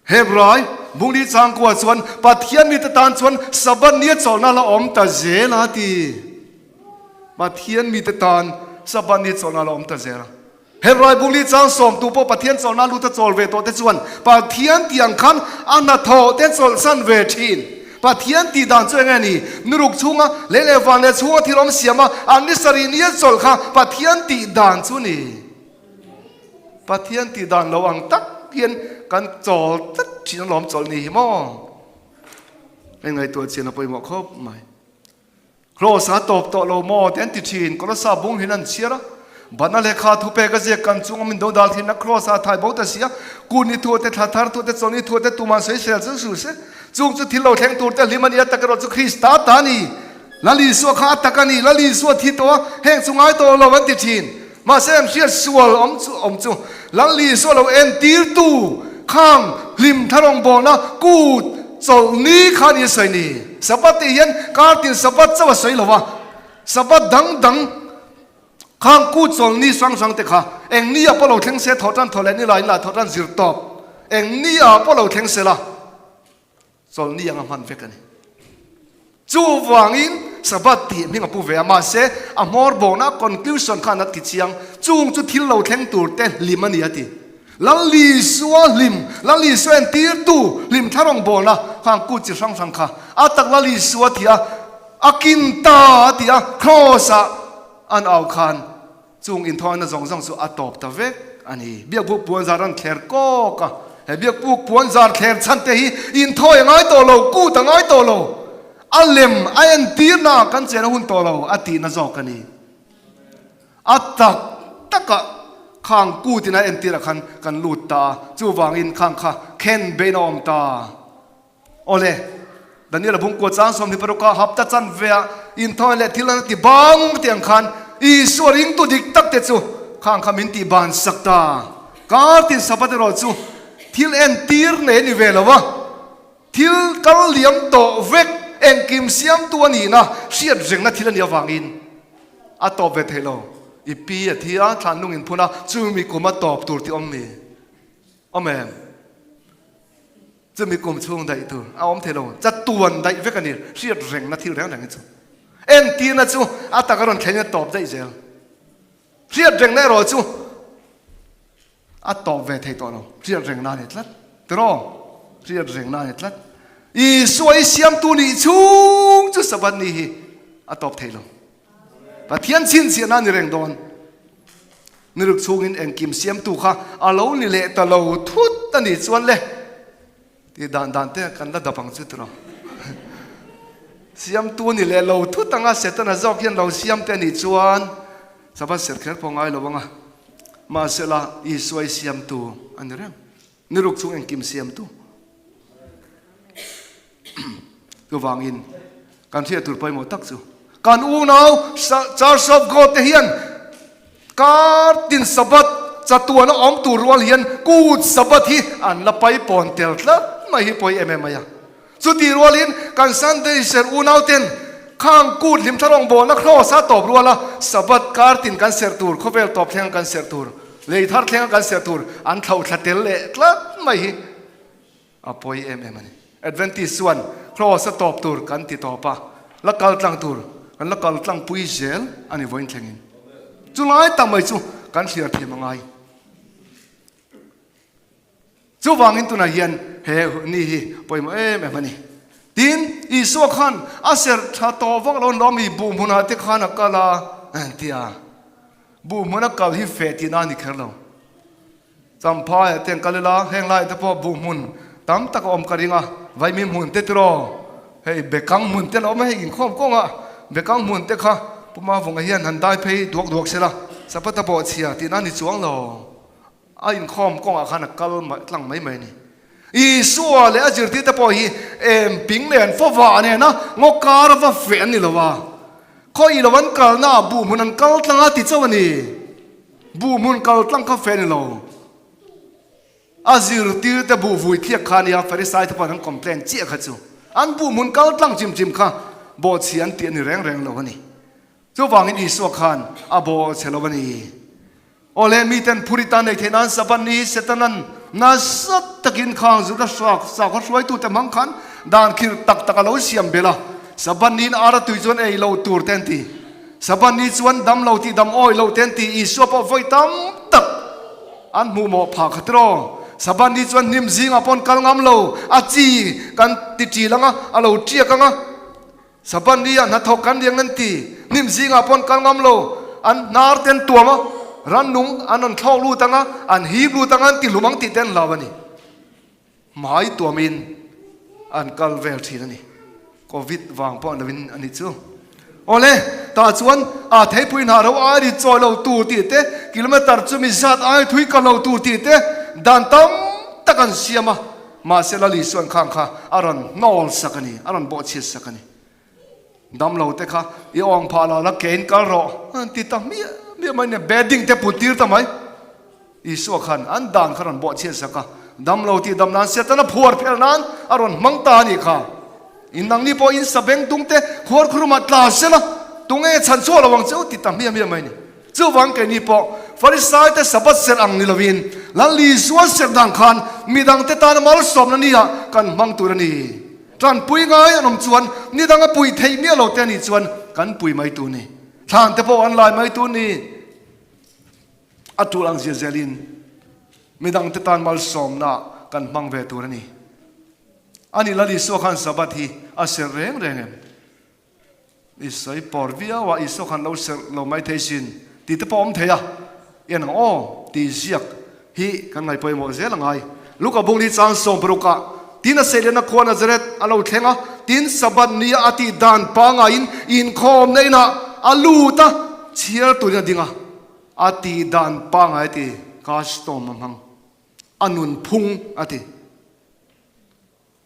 Hebrai Bungli changkua chuan Pathian mite tan chuan Sabbath nia chawlhna la awm ta zel a ti. Pathian mite tan Sabbath nia chawlhna la awm ta zel a. Hebrai Bungli chang sawmtu pawh Pathian chawlhna luta chawl ve tawh te chuan Pathian tih ang khan a hnathawh te chawlhsan ve thin. Pathian tih dan chu eng nge ni? Nuruk chhunga lei leh van leh chhunga thil awm siam a, an ni sarih nia chawlh kha Pathian tih dan chu ni. Pathian tih dan lo ang tak hian kan chawl tlat thin alawm chawlh ni hi maw? Hei ngaihtuah chian a pawimawh khawp mai. Kraws a tawp tawh lo maw ti an ti thin, Kolosa bung hin an chhiar a, Bana lehkha thupek a ziak kan chung a min do dal thin a kraws a thai bo ta si a, kun ni thu te thla thar thu te chaw ni thu te tuman sawi sel chu su se, chung chu thil lo thleng tur te hlim a ni a tak erawh chu Krista ta a ni. Lal Isua kha a tak a ni, Lal Isua thi tawh a, heng chu ngai tawh lo an ti thin. Mahse an hriat sual awm chu awm chu Lal Isua lo entirtu khang hlim tharawng bawlna kut chawlh ni kha ni a sawi ni. Sabbath tih hian kar tin Sabbath chauh a sawi lo a, Sabbath dang dang khang kut chawlh ni hrang hrang te kha eng ni ah pawh lo thleng se thawh tan thawh leh ni lai in lah thawh tan zir tawp eng ni ah pawh lo thleng se la. Chawlhni anga hman vek a ni. Chuvangin Sabbath tih hming a pu ve a, mahse a hmawr bawkna conclusion khan a ti chiang, chung chu thil lo thleng tur te hlim a ni a ti. Lal Isua hlim, Lal Isua entirtu hlim thla rawngbawlna khang kut chi hrang hrang kha a tak Lal Isua ti a, a kin ta a ti a, cross ah an au khan Chung inthawina zawng zawng chu a tawp ta vek a ni. Biakbuk puanzar an thler kawk a, he biakbuk puanzar thler chhan te hi inthawi a ngai tawh lo, kut a ngai tawh lo, a lem a entirna kan chen a hun tawh lo a tihna zawk a ni. A tak takah khang kutin a entirah khan kan lut ta a, chuvangin khang kha khen bein a awm ta. Awle, Daniel-a bungkua chang 26 a hapta chanve-ah inthawi leh thil an ti bang tih ang khan Isua ringtu dik tak te chu khang kha min tih ban sak ta. Kar tin Sabbath erawh chu thil entir nei a ni ve lo a. Thil kal liam tawh vek engkim siamtu a nihna hriat rengna thil a nih avangin a tawp ve thei lo. I pi a thi a, thlan lung in phun a, chumi kum a tawp tur tih awm mi? Awm em? Chumi kum chhung daih tur a awm thei lo. Chatuan daih vek a ni, hriat rengna thil reng reng hi chu. Entirna chu a tak a rawn thleng in a tawp daih zel. Hriat rengna erawh chu A tawp ve thei tawh lo. Hriat reng na a ni tlat. Tiraw? Hriat reng na a ni tlat. Isua i siamtu nih chhung chu Sabbath ni hi a tawp thei lo. Pathian chhinchhiahna a ni reng dawn. Ni ruk chhungin engkim siamtu kha a lo ni leh ta lo thut a nih chuan le ti dan dan te kan la dap ang chu tiraw? Siamtu ni leh lo thut anga Setana zawk hian lo siam te a nih chuan Sabbath ser kher pawh ngai lo ang a. Mahsela, Isua i siamtu a ni reng. Ni ruk chung engkim siamtu. Chuvangin, kan hriat tur pawimawh tak chu, kan unau Church of God te hian kar tin Sabbath chatuana awm tur rual hian kut Sabbath hi an la paipawn tel tlat mai hi pawi em em mai a. Chutih rualin kan Sunday serh unauten khang kut hlimthla rawngbawlna kraws a tawp ruala Sabbath kar tin kan serh tur, khawvel tawp thlenga kan serh tur, lei thar thlenga kan serh tur an thlauhthla tel leh tlat mai hi a pawi em em a ni. Adventist chuan kraws a tawp tur kan ti tawp a, la kal tlang tur kan la kal tlang pui zel a ni vawiin thlengin. Chulai tak mai chu kan thlir thiam a ngai. Chuvangin tunah hian he ni hi pawimawh em em a ni. Tin, Isua khan a serh tha tawh vak lo lawm i buh hmunah te khan a kal a, tia. Buh hmuna kal hi feh tihna a ni kher lo. Champhaiah te an kal ila, heng laiah te pawh buh hmun tam tak a awm ka ring a, Vaimim hmun te tiraw, hei Bekang hmun te la awm a, hei inkhawm kawnga Bekang hmun te kha Pu Mavunga hian han dai phei duak duak se la, Sapata pawh chhia tihna a ni chuang lo. A inkhawm kawngah khan a kal tlang mai mai a ni. Isua leh a zirtirte pawh hi em ping leh an fawvah nena ngaw kar va feh an ni lo a. Khawi lo an kalna ah buh hmun an kal tlang a ti chauh a ni. Buh hmun kal tlang kha feh a ni lo. A zirtirte buh vui thliak kha a nia, Farisai te pawh an complain chiah kha chu. An buh hmun kal tlang chim chim kha bawhchhia an tih a ni reng reng lo a ni. Chuvangin Isua khan a bawh che lo a ni. Aw le, miten phurita nei theih nan Sabbath ni Setanan nasa takin khang Juda sakhaw hruaitute hmang khan dan khirh tak tak a lo siam belh a. Sabbath niin ara tui chuan ei lo tur te an ti. Sabbath ni chuan dam lo tih dam awi lo te an ti. Isua pawh vawi tam tak an hmuh mawh phah kha tiraw. Sabbath ni chuan hnim zingah pawh an kal ngam lo, a chi kan ti ṭil ang a, a lo ṭiak ang a. Saban ni ah hnathawk kan riang nan ti. Hnim zingah pawh an kal ngam lo. An hnar te an tuam a, rannung an rawn thlawk lut ang a, an hip lut ang a, an ti hlum ang tih te an hlau a ni. Hmai tuamin an kal vel thin a ni. Covid vang pawh an lovin a nih chu. Awle, tah chuan a theipui hna ro ai ri chawi lo tur tih te, kilometer chumi zat ai thui kal lo tur tih te dan tam tak an siam a. Mahse Lal Isuan khang kha a rawn hnawl sak a ni, a rawn bawhchhiat sak a ni. Damlo te kha i awng phah lo la kein kal rawh an ti ta miah miah mai nia, bedding te put tir ta mai. Isua khan an dan kha rawn bawhchhiat sak a, damlo tih dam nan Setana phuar phelh nan a rawn hmang ta a nih kha. In nangni pawh in sabeng tung te khuar khurumah tla sela tunge chhan chhuah lo ang che u ti ta miah miah mai a ni. Chuvang keini pawh Farisai te Sabbath serh ang ni lovin Lal Isua serh dan khan midangte tana malsawmna nia kan hmang tur a ni. Tanpui ngai an awm chuan nidang a pui theih miah lo te a nih chuan kan pui mai tur ni. Thlan te pawh an lai mai tur ni. A tul ang zia zelin midangte tan malsawmna kan hmang ve tur a ni. Ani Lal Isua khan Sabbath hi a serh reng reng em? I sawi pawr viau a, Isua khan lo serh lo mai thei sin tih te pawh awm thei a, en ang aw tih ziak hi kan ngaih pawimawh zel a ngai. Luka bung ni chang 60 ah tin a sehlianna khua Nazareth a lo thleng a, tin Sabbath ni a tih dan pangaiin inkhawmna inah a lut a, chhiar turin a ding a, a tih dan pangai a ti, custom a hmang, a nunphung a ti.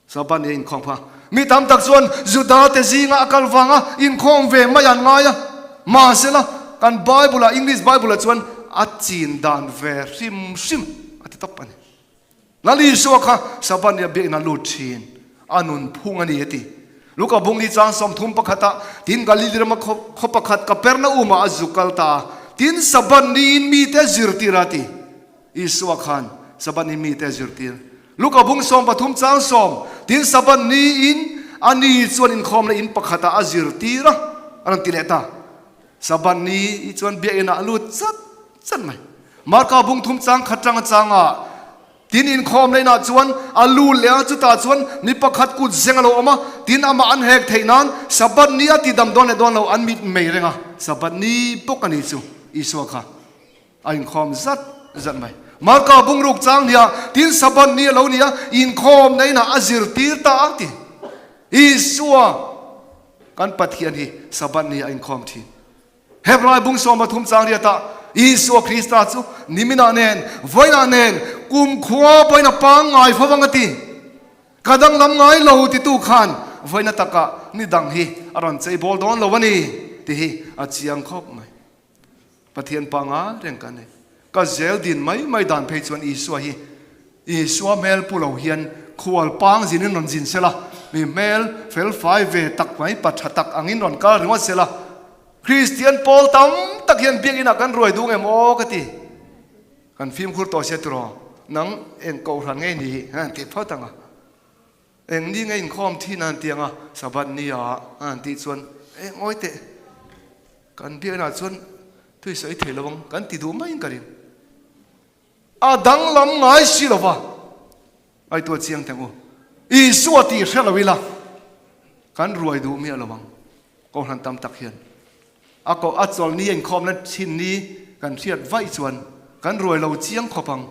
Sabbath ni a inkhawm kha. Mi tam tak chuan Juda te zinga a kal vanga inkhawm ve mai an ngai a. Mahsela, kan Bible-ah, English Bible-ah chuan a chin dan ve hrim hrim a ti tawp a ni. Lal Isua kha Sabbath ni a biakinn a lut thin. A nun phung a ni a ti. Luka bung ni chang 31 ah, Tin Galili rama khaw pakhat Kapernaum ah a zu kal ta a, tin Sabbath ni in mite a zirtir a ti. Isua khan Sabbath ni mite a zirtir. Luka bung 13 chang 10, Tin Sabbath ni in a ni chuan inkhawmna in pakhat ah a zirtir a, a rawn ti leh ta. Sabbath ni i chuan biakinn ah a lut chat chat mai. Marka bung thum chang khat tanga chang ah, Tin inkhawm leh inah chuan a lu leh a, chutah chuan mi pakhat kut zeng a lo awm a, tin amah an hek theih nan Sabbath ni a ti dam dawn leh dawn lo an mit mei reng a, Sabbath ni bawk a ni chu Isua kha a inkhawm zat zat mai. Marka bungruk chang nia tin Sabbath ni a lo ni a, inkhawm na inah a zirtir ta a ti. Isua kan Pathian hi Sabbath ni a inkhawm thin. Hebrai bung 13 chang riatah Isua Krista chu niminah nen, vawiinah nen, kumkhua pawhin a pangngai fo vang a ti. Ka danglam ngai lo titu khan vawiina takah ni dang hi a rawn chei bawl dawn lo a ni ti hi a chiang khawp mai. Pathian pangngai reng kan nei. Ka zel din mai mai dan phei chuan Isua hi Isua hmel pu lo hian khual pang zinin rawn zin sela, mi hmel fel fai ve tak mai pa tha tak angin rawn kal ringawt sela, Kristian pawl tam tak hian biakinn ah kan ruai duh ngem aw ka ti. Kan fimkhur tawh sia tiraw, nang eng kohhran ngei ni hi an ti phawt ang a. Eng ni nge inkhawm thin an ti ang a, Sabbath ni ah an tih chuan eng ngawi teh. Kan biakinn ah chuan tui sawi thei lo ang kan ti duh maiin ka ring. A danglam ngai si lo va, ngaihtuah chiang teh u. Isua tih hre lo ila kan ruai duh miah lo ang. Kohhran tam tak hian a koh a chawlh ni a inkhawmna thin ni kan hriat vaih chuan kan ruai lo chiang khawp ang.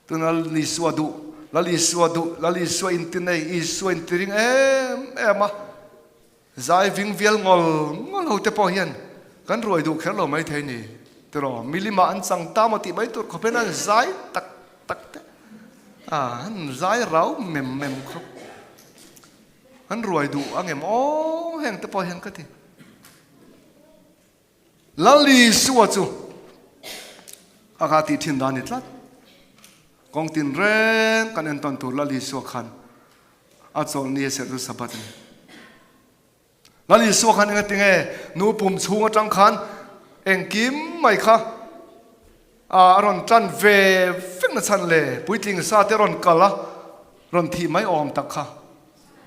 Tuna Isua duh, Lal Isua duh, Lal Isua inti nei, Isua inti ring em em a. Zai ving vial ngawlh ngawlh ho te pawh hian kan ruai duh kher lo mai thei ni tiraw? Milima an chang ta maw tih mai tur khawp hian an zai tak tak te a, an zai rau mem mem khawp. An ruai duh ang em aw heng te pawh hian ka ti. Lal Isua chu a kha tih thin dan ni tlat. Kawng tin reng kan entawn tur Lal Isua khan a chawlh ni a serh chu Sabbath a ni. Lal Isua khan enga tinge nu pum chhung atang khan engkim mai kha a rawn tan ve vek na chhan le puitling sa te rawn kal a rawn thih mai awm tak kha.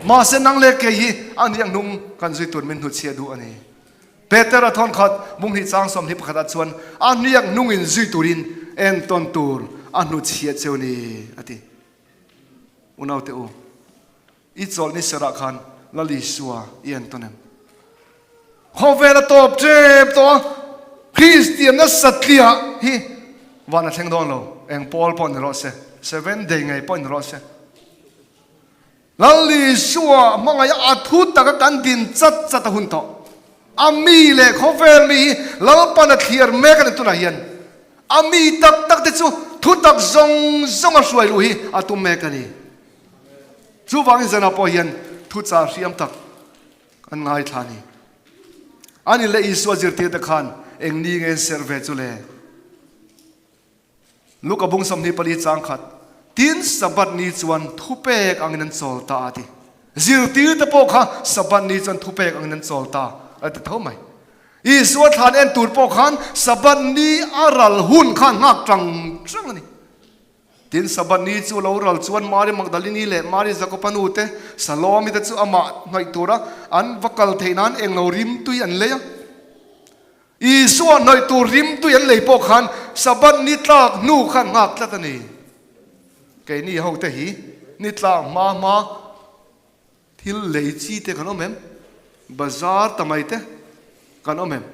Mahse nang leh kei hi a ni ang hnung kan zui tur min hnutchhiah duh a ni. Peter a thawn khat mung hnih chang 21 ah chuan a hniak hnungin zui turin entawn tur a hnutchhiah cheu ni a ti. Unaute u, i chawlh ni serah khan Lal Isua i entawn em? Khawvel a tawp tep tawh a, Kristianna satliah hi van a thleng dawn lo, eng pawl pawh ni rawh se, seven day ngei pawh ni rawh se. Lal Isua hmangaih a thu taka kan din chat chat a hun tawh. A mi leh khawvel mi hi Lalpan a thliar mek a ni tunah hian. A mi tak tak te chu thu tak zawng zawng a hruai luh hi a tum mek a ni. Chuvangin zanah pawh hian thu chah hriam tak an ngaithla a ni. Ani leh Isua zirtir te khan eng ni nge an serh ve chu le? Luka bung 24 chang khat, Tin, Sabbath ni chuan thupek angin an chawl ta a ti. Zirtirte pawh kha Sabbath ni chuan thupek angin an chawl ta a ti tho mai. Isua thlan en tur pawh khan Sabbath ni a ral hun kha nghak tang tang a ni. Tin, Sabbath ni chu lo ral chuan Mari Magdalini leh Mari Jakoba nu te, Salomi te chu amah hnawih tura an va kal theih nan englo rimtui an lei a. Isua hnawih tur rimtui an lei pawh khan Sabbath ni tlak hnu khan nghak tlat a ni. Keini ho te hi ni tlak hma hma thil lei chi te kan awm em? Bazar ta mai te kan awm em?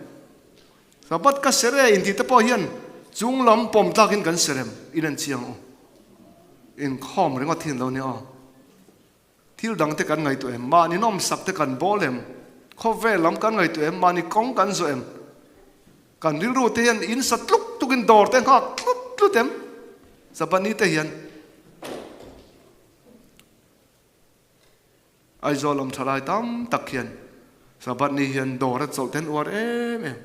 Sabbath ka ser e intih te pawh hian chung lam pawm tlakin kan ser em? In en chiang u. Inkhawm ringawt hi an lo nia aw. Thil dang te kan ngaihtuah em? Mahni nawmsak te kan bawl em? Khawvel lam kan ngaihtuah em? Mahni kawng kan zawh em? Kan rilru te hian in sa tluk tukin dawr te nghak tlut tlut em? Sabani te hian Aizawl awm tha lai tam tak hian Sabani hian dawr a chawlh ten uar em em.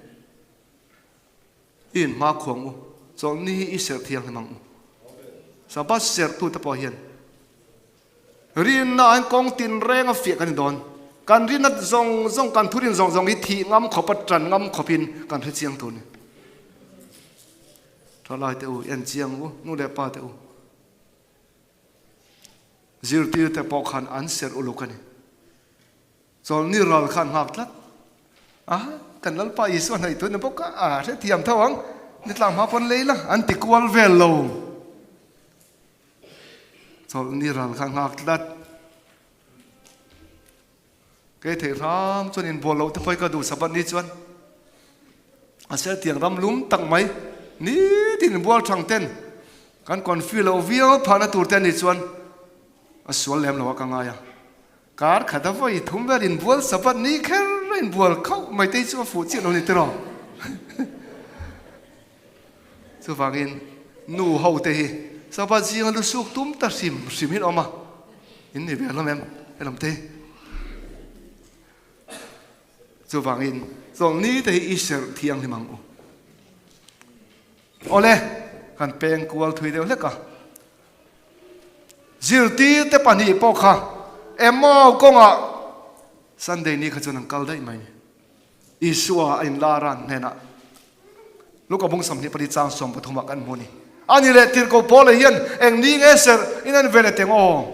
I inhma khuang u, chawlhni hi i serh thianghlim ang u. Sabbath serh tute pawh hian. Rinna ah hian kawng tin reng a fiah kan ni dawn. Kan rinna zawng zawng, kan thurin zawng zawng hi thih ngam khawp a tan ngam khawpin kan hre chiang tur a ni. Thalai te u, en chiang u, nu leh pa te u. Zirtir te pawh khan an serh uluk a ni. Chawlhni ral khan nghak tlat a, kan Lalpa Isua hnaih tun a bawk a, a hrethiam tho ang, ni tlang hma pawn lei la, an ti kual vel lo. Chawlhni ral kha nghak tlat. Kei theih hram chuan inbual loh te pawh hi ka duh Sabbath ni chuan. A sel tiang ram lum tak mai, nitin inbual thang ten kan confi loh viau phahna tur te a nih chuan a sual lem lo a ka ngai a. Kar khat a vawi thum vel inbual Sabbath ni kher a inbual khauh mai te hi chu a fuh chiah lo ni tiraw? Chuvangin nu ho te hi Sabbath zinga lu suk tum ta hrim hrim hi an awm a, in ni ve hlawm em helam te hi? Chuvangin chawlhni te hi i serh thianghlim ang u. Awle, kan peng kual thui deuh hlek a. Zirtirte pahnih pawh kha Emau kawngah Sunday ni kha chuan an kal daih mai. Isua a inlar a an hnenah Luka bung 24 chang 13 ah kan hmu a ni. Ani leh tirhkoh Paula hian eng ni nge serh in an ve leh teng aw?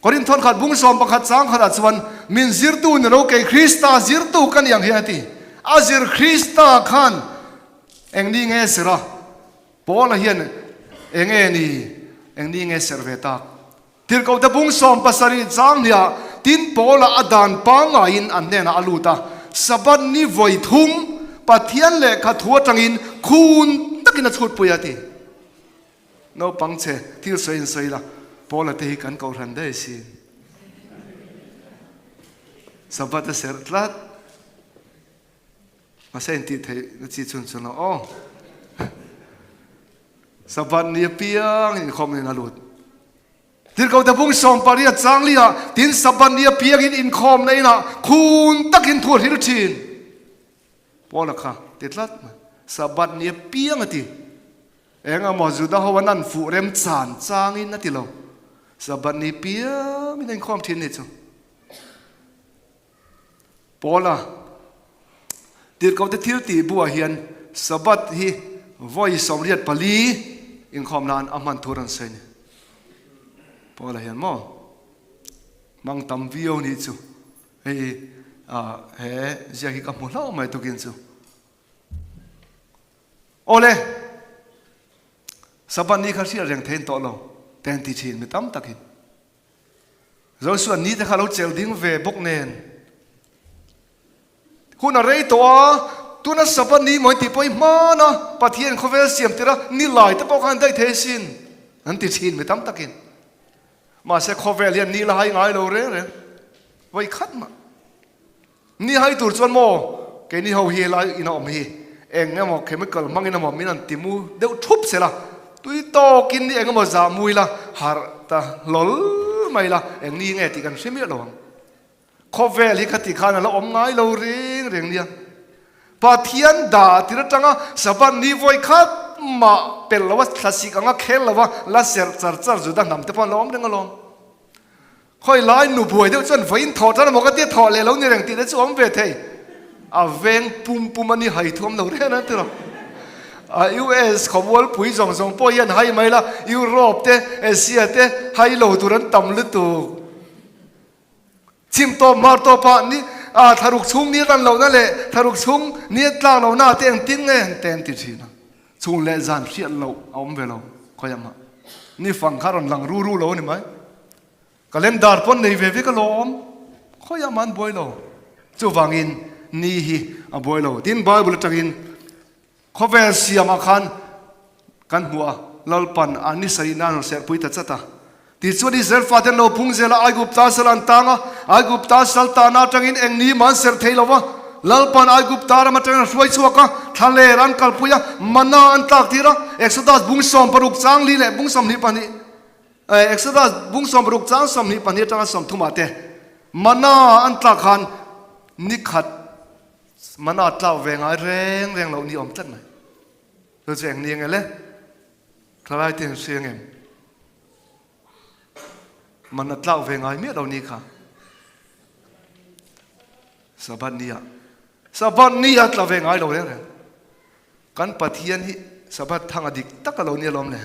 Korinthon khat bung 11 chang khatah chuan min zirtu ni lo kei Krista zirtu ka ni ang hian a ti. A zir Krista khan eng ni nge serh a? Paula hian eng nge ni, eng ni nge serh ve tak? Tirhkohte bung 70 chang hniah tin Paula a dan pangaiin an hnenah a lut a, Sabbath ni vawi thum Pathian lehkha thu atangin khun takin a chhutpui a ti. Naupang che thil sawi in sawi la, Paula te hi kan kohhran daih sin. Sabbath a serh tlat. Mahse intih theih na chi chhun chhun lo aw. Sabbath ni apiang in inkhawm nen a lut. Tirhkoh te bung 18 chang li ah tin Sabbath ni apiang in inkhawm na inah khun takin thu a hril thin. Paula kha ti tlat mai. Sabbath ni apiang a ti. Eng emaw Juda ho an an fuh rem chan chang in a ti lo. Sabbath ni piang in a inkhawm thin ni chu. Paula tirhkohte thil tih buah hian Sabbath hi vawi 84 inkhawm nan a hman thu rawn sawi a ni. Paula hian maw hmang tam viau nih chu hei he ziak hi ka hmu hlauh mai tukin chu. Awle, Sabbath ni kha hriat reng thei an tawh lo te an ti thin mi tam takin. Joshua ni te kha lo chel ding ve bawk nen hun a rei tawh a, tuna Sabbath ni mawi tih pawh hi hman a, Pathian khawvel siam tir a, ni lai te pawh khan daih thei sin an ti thin mi tam takin. Mahse khawvel hian ni la hai ngai lo reng reng vawi khat mah. Ni hai tur chuan maw keini ho hi helai in a awm hi eng emaw chemical hmangin emaw min an ti mu deuh thup sel a, tui tawkin ni eng emaw zah mui la harh ta hlawl mai la eng ni nge tih kan hre miah lo ang. Khawvel hi khati khan a la awm ngai lo reng reng nia. Pathian dah tir atanga Sabbath ni vawi khat mah pel lo a thlasik anga khel lo a la serh char char Juda hnam te pawh an la awm reng alawm. Khawi lai nu buai deuh chuan vawiin thawh tan emaw ka tia thawh leh lo ni reng tih te chu awm ve thei. A veng pum pum a ni hai thuam lo reng a ti lo. A US khawmualpui zawng zawng pawh hian hai mai la, Europe te, Asia te hai lo tur an tam lutuk. Chhim tawp hmar tawp ah ni a thlaruk chhung ni ran lohna leh thlaruk chhung ni a tlak lohna ah te engtin nge an te an ti thin a. Chhung leh zan hriat loh a awm ve lo khawiah mah. Ni fang kha rawn lang ru ru lo a ni mai. Calendar pawn nei ve vek alawm. Khawiah mah an buai lo. Chuvangin ni hi a buai lo. Tin Bible atangin khawvel siamah khan kan hmu a, Lalpan a ni sarih nan rawn serhpui ta chat a. Tichuan Israel fate an lo phung zel a, Aigupta sal an tang a, Aigupta sal tahna atangin eng ni mah an serh thei lo va. Lalpan Aigupta ram atangin a hruai chhuak a, thlaler an kalpui a, mana an tlak tir a, Exodus bung 60 chang li leh bung 22. Exodus bung 60 chang 22 atanga 30 ah te mana an tlak khan ni khat mana tlak ve ngai reng reng loh ni awm tlat mai. Chu chu eng ni ang ele? Thalai te an hria ngem? Man a tlak ve ngai miah lo ni kha. Sabbath ni ah. Sabbath ni a tla ve ngai lo reng reng. Kan Pathian hi Sabbath thang a dik tak a lo ni alawm le.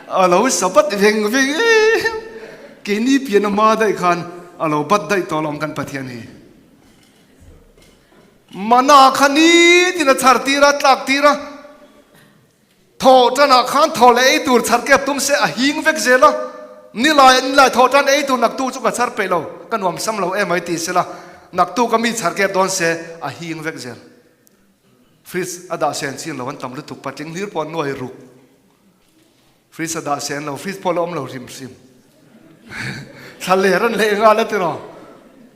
A lo Sabbath veng veng em. Keini pian a hma daih khan a lo bat daih tawh alawm kan Pathian hi. Mana kha nitin a chhar tir a, tlak tir a. Thawh tanah khan thaw leh ei tur chhar kep tum se a hing vek zel a. Nilai nilai thawh tan ei tur naktu chu ka chhar peih lo, ka nuam sam lo emai ti sela naktu ka mi chhar kep dawn se a hing vek zel. Fridge a dah sen chin lo an tam lutuk patling hlir pawh an nuai ruk. Fridge a dah sen lo, fridge pawh la awm lo hrim hrim. Thla ler an leh nghal a tiraw.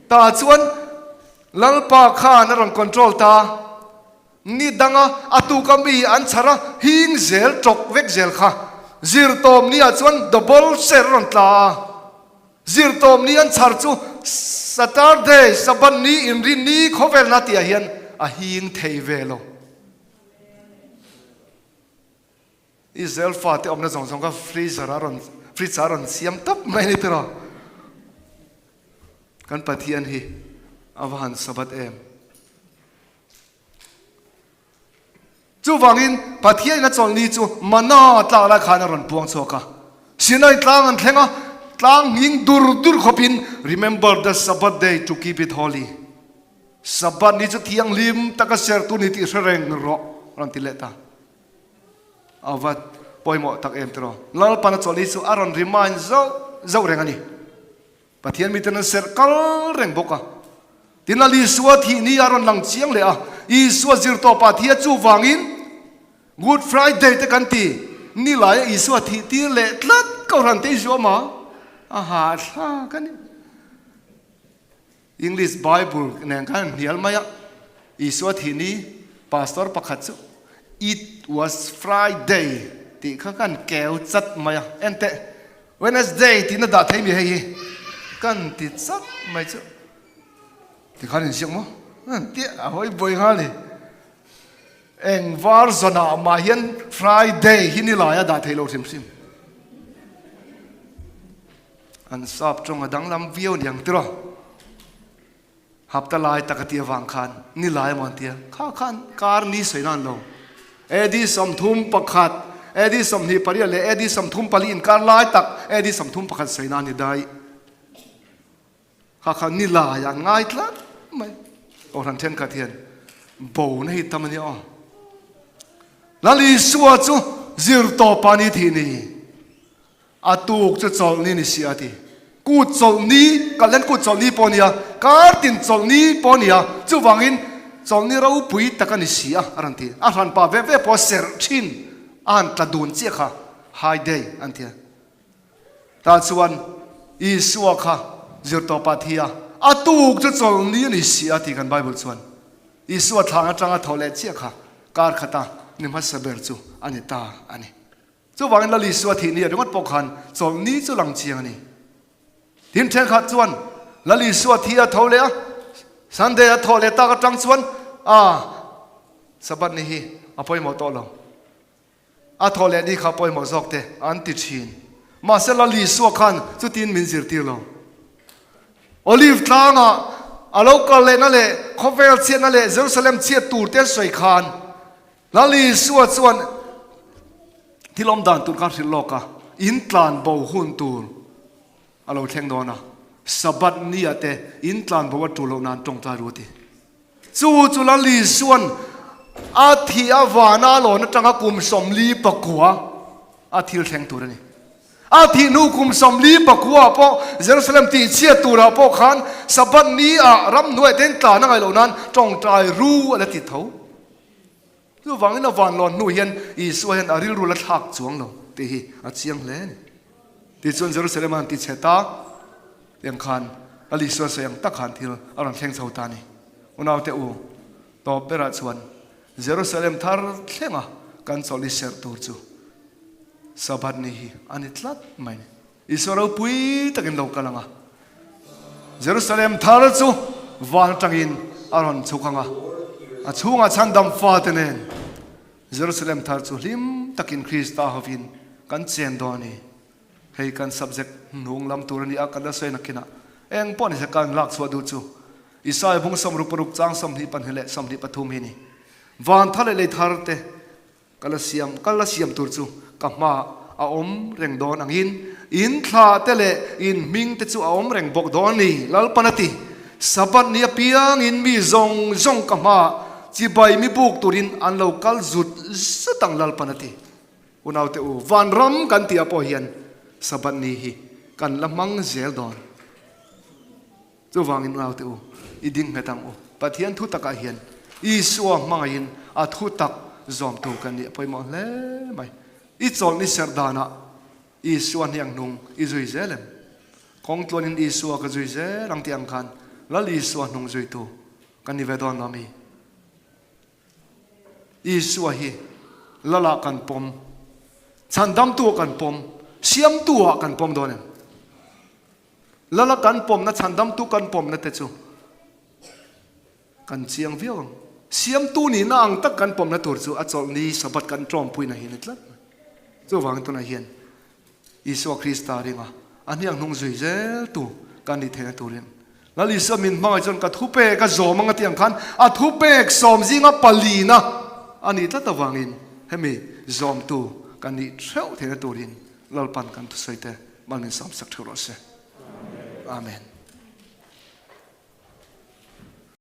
Tah chuan Lalpa khan a rawn control ta. Ni danga a tuka mi an chhar a, hing zel tawk vek zel kha. Zirtawm ni ah chuan double ser a rawn tla a. Zirtawm ni an chhar chu Saturday, Sabbath ni, inrin ni khawvelna tih ah hian a hing thei ve lo. Israel fate awmna zawng zawng kha freezer a rawn fridge a rawn siam tawp mai a ni tiraw. Kan Pathian hi a va han Sabbath em. Chuvangin Pathianin a chawlhni chu mana tlak lai khan a rawn puang chhuak a. Sinai tlang an thleng a, tlang nghing dur dur khawpin Remember the Sabbath day to keep it holy. Sabbath ni chu thianghlim taka sertu ni tih hre reng rawh a rawn ti leh ta. A va pawimawh tak em tiraw. Lalpan a chawlhni chu a rawn remind zauh zauh reng a ni. Pathian miten an serh kal reng bawk a. Tin, Lal Isua thih ni a rawn lang chiang leh a. Isua zir tawh pah thi a chuvangin Good Friday te kan ti. Ni laia Isua thih tir leh tlat Kohhran te Isua awm a, a hahthlak a ni. English Bible nen khan an hnial mai a. Isua thih ni pastor pakhat chu It was Friday tih kha kan keu chat mai a. Enteh. Wednesday tihna dah thei mi hei hi kan ti chak mai chu tikhan inziak maw tia a hawi buai nghal ni. Eng var zawnah mah hian Friday hi ni laia dah thei lo hrim hrim. An sap tawng a danglam viau niang tiraw. Hapta lai tak a ti avang khan ni lai emaw an ti a, kha khan kar ni sawi nan lo. AD 31, AD 28 leh AD 34 inkar lai tak AD 31 sawi nan ni dai. Kha khan ni lai an ngai tlat mai. Kohhran thenkhat hian bo na hi tam a nia aw. Lal Isua chu zir tawp a ni thih ni. A tuk chu chawlhni ni si a ti. Kut chawlhni, Kalhlen kut chawlhni pawh a nia, kar tin chawlhni pawh a nia, chuvangin chawlhni ropui tak a ni si a, a rawn ti. A hranpa ve ve pawh a serh thin a han tla dun chiah kha, High Day an ti a. Tah chuan Isua kha zirtawpah a thi a, a tuk chu chawlhni a ni si a ti kan Bible chuan. Isua thlang atanga thaw leh chiah kha kar khata ni hmasa ber chu a ni ta a ni. Chuvangin Lal Isua thih ni ringawt pawh khan chawlhni chu lang chiang a ni. Tin thenkhat chuan Lal Isua thi a tho leh a, Sunday a thawh leh tak atang chuan a Sabbath ni hi a pawimawh tawh lo. A thawh leh ni kha pawimawh zawk te an ti thin. Mahse Lal Isua khan chutin min zirtir lo. Olive tlangah a lo kal lehna leh khawvel chhiatna leh Jerusalem chhiat tur te sawi khan Lal Isua chuan thil awm dan tur kha hrilh lawk a, in tlan bo hun tur a lo thleng dawn a, Sabbath ni ah te in tlan bo a tul loh nan tawngtai ru a ti. Chu chu Lal Isua'n a thih a vana a lawn atanga kum 49 a thil thleng tur a ni. A thih hnu kum 44 ah pawh Jerusalem tihchhiat turah pawh khan Sabbath ni ah ramhnuai te in tlan a ngaih loh nan tawngtai ru a la ti tho. Chuvangin a van lawn hnu hian Isua hian a rilru la thlak chuang lo tih hi a chiang hle a ni. Tichuan Jerusalem a han ti chhe ta tiang khan Lal Isua sawi ang tak khan thil a rawn thleng chho ta a ni. Unaute u, tawp berah chuan Jerusalem thar thlenga kan chawlh i serh tur chu Sabbath ni hi a ni tlat mai a ni. Isua ropui takin lo kal ang a, Jerusalem thar chu van atangin a rawn chhuk ang a, a chhungah chhandam fate nen Jerusalem thar chu hlim takin Krista hovin kan chen dawn a ni. Hei kan subject. Hnung lam tur a ni a, kan la sawi nakin ah. Eng pawh ni se kan lak chhuah duh chu Isaiah bung 66 chang 22 leh 23 hi a ni. Van thar leh lei thar te ka la siam, ka la siam tur chu ka hma a awm reng dawn angin in thla te leh in hming te chu a awm reng bawk dawn a ni, Lalpan a ti. Sabbath ni apiangin mi zawng zawng ka hma chibai mi buk turin an lo kal zut zut ang, Lalpan a ti. Unaute u, vanram kan tih ah pawh hian Sabbath ni hi kan la hmang zel dawn. Chuvangin unaute u, i ding nghet ang u. Pathian thu takah hian Isua hmangaihin a thu tak zawmtu kan nih a pawimawh hle mai. I chawlhni serh danah Isua hniang hnung i zui zel em? Kawng tluanin Isua ka zui zel ang tih ang khan Lal Isua hnung zuitu kan ni ve dawn lo mi? Isua hi Lala kan pawm, chhandamtu ah kan pawm, siamtu ah kan pawm dawn em? Lala kan pawmna, chhandamtu kan pawmna te chu kan chiang viau ang. Siamtu nihna ang tak kan pawmna tur chu a chawlhni Sabbath kan tlawmpuina hi a ni tlat mai. Chuvangin tunah hian Isua Krista ringa a hniang hnung zui zel tu kan nih theihna turin Lal Isua min hmangaih chuan ka thupek a zawm ang a tih ang khan a thupek sawm zinga palina a nih tlat avangin hemi zawmtu kan nih theuh theihna turin Lalpan kan thusawi te mal min sawmsak theuh rawh se. Amen.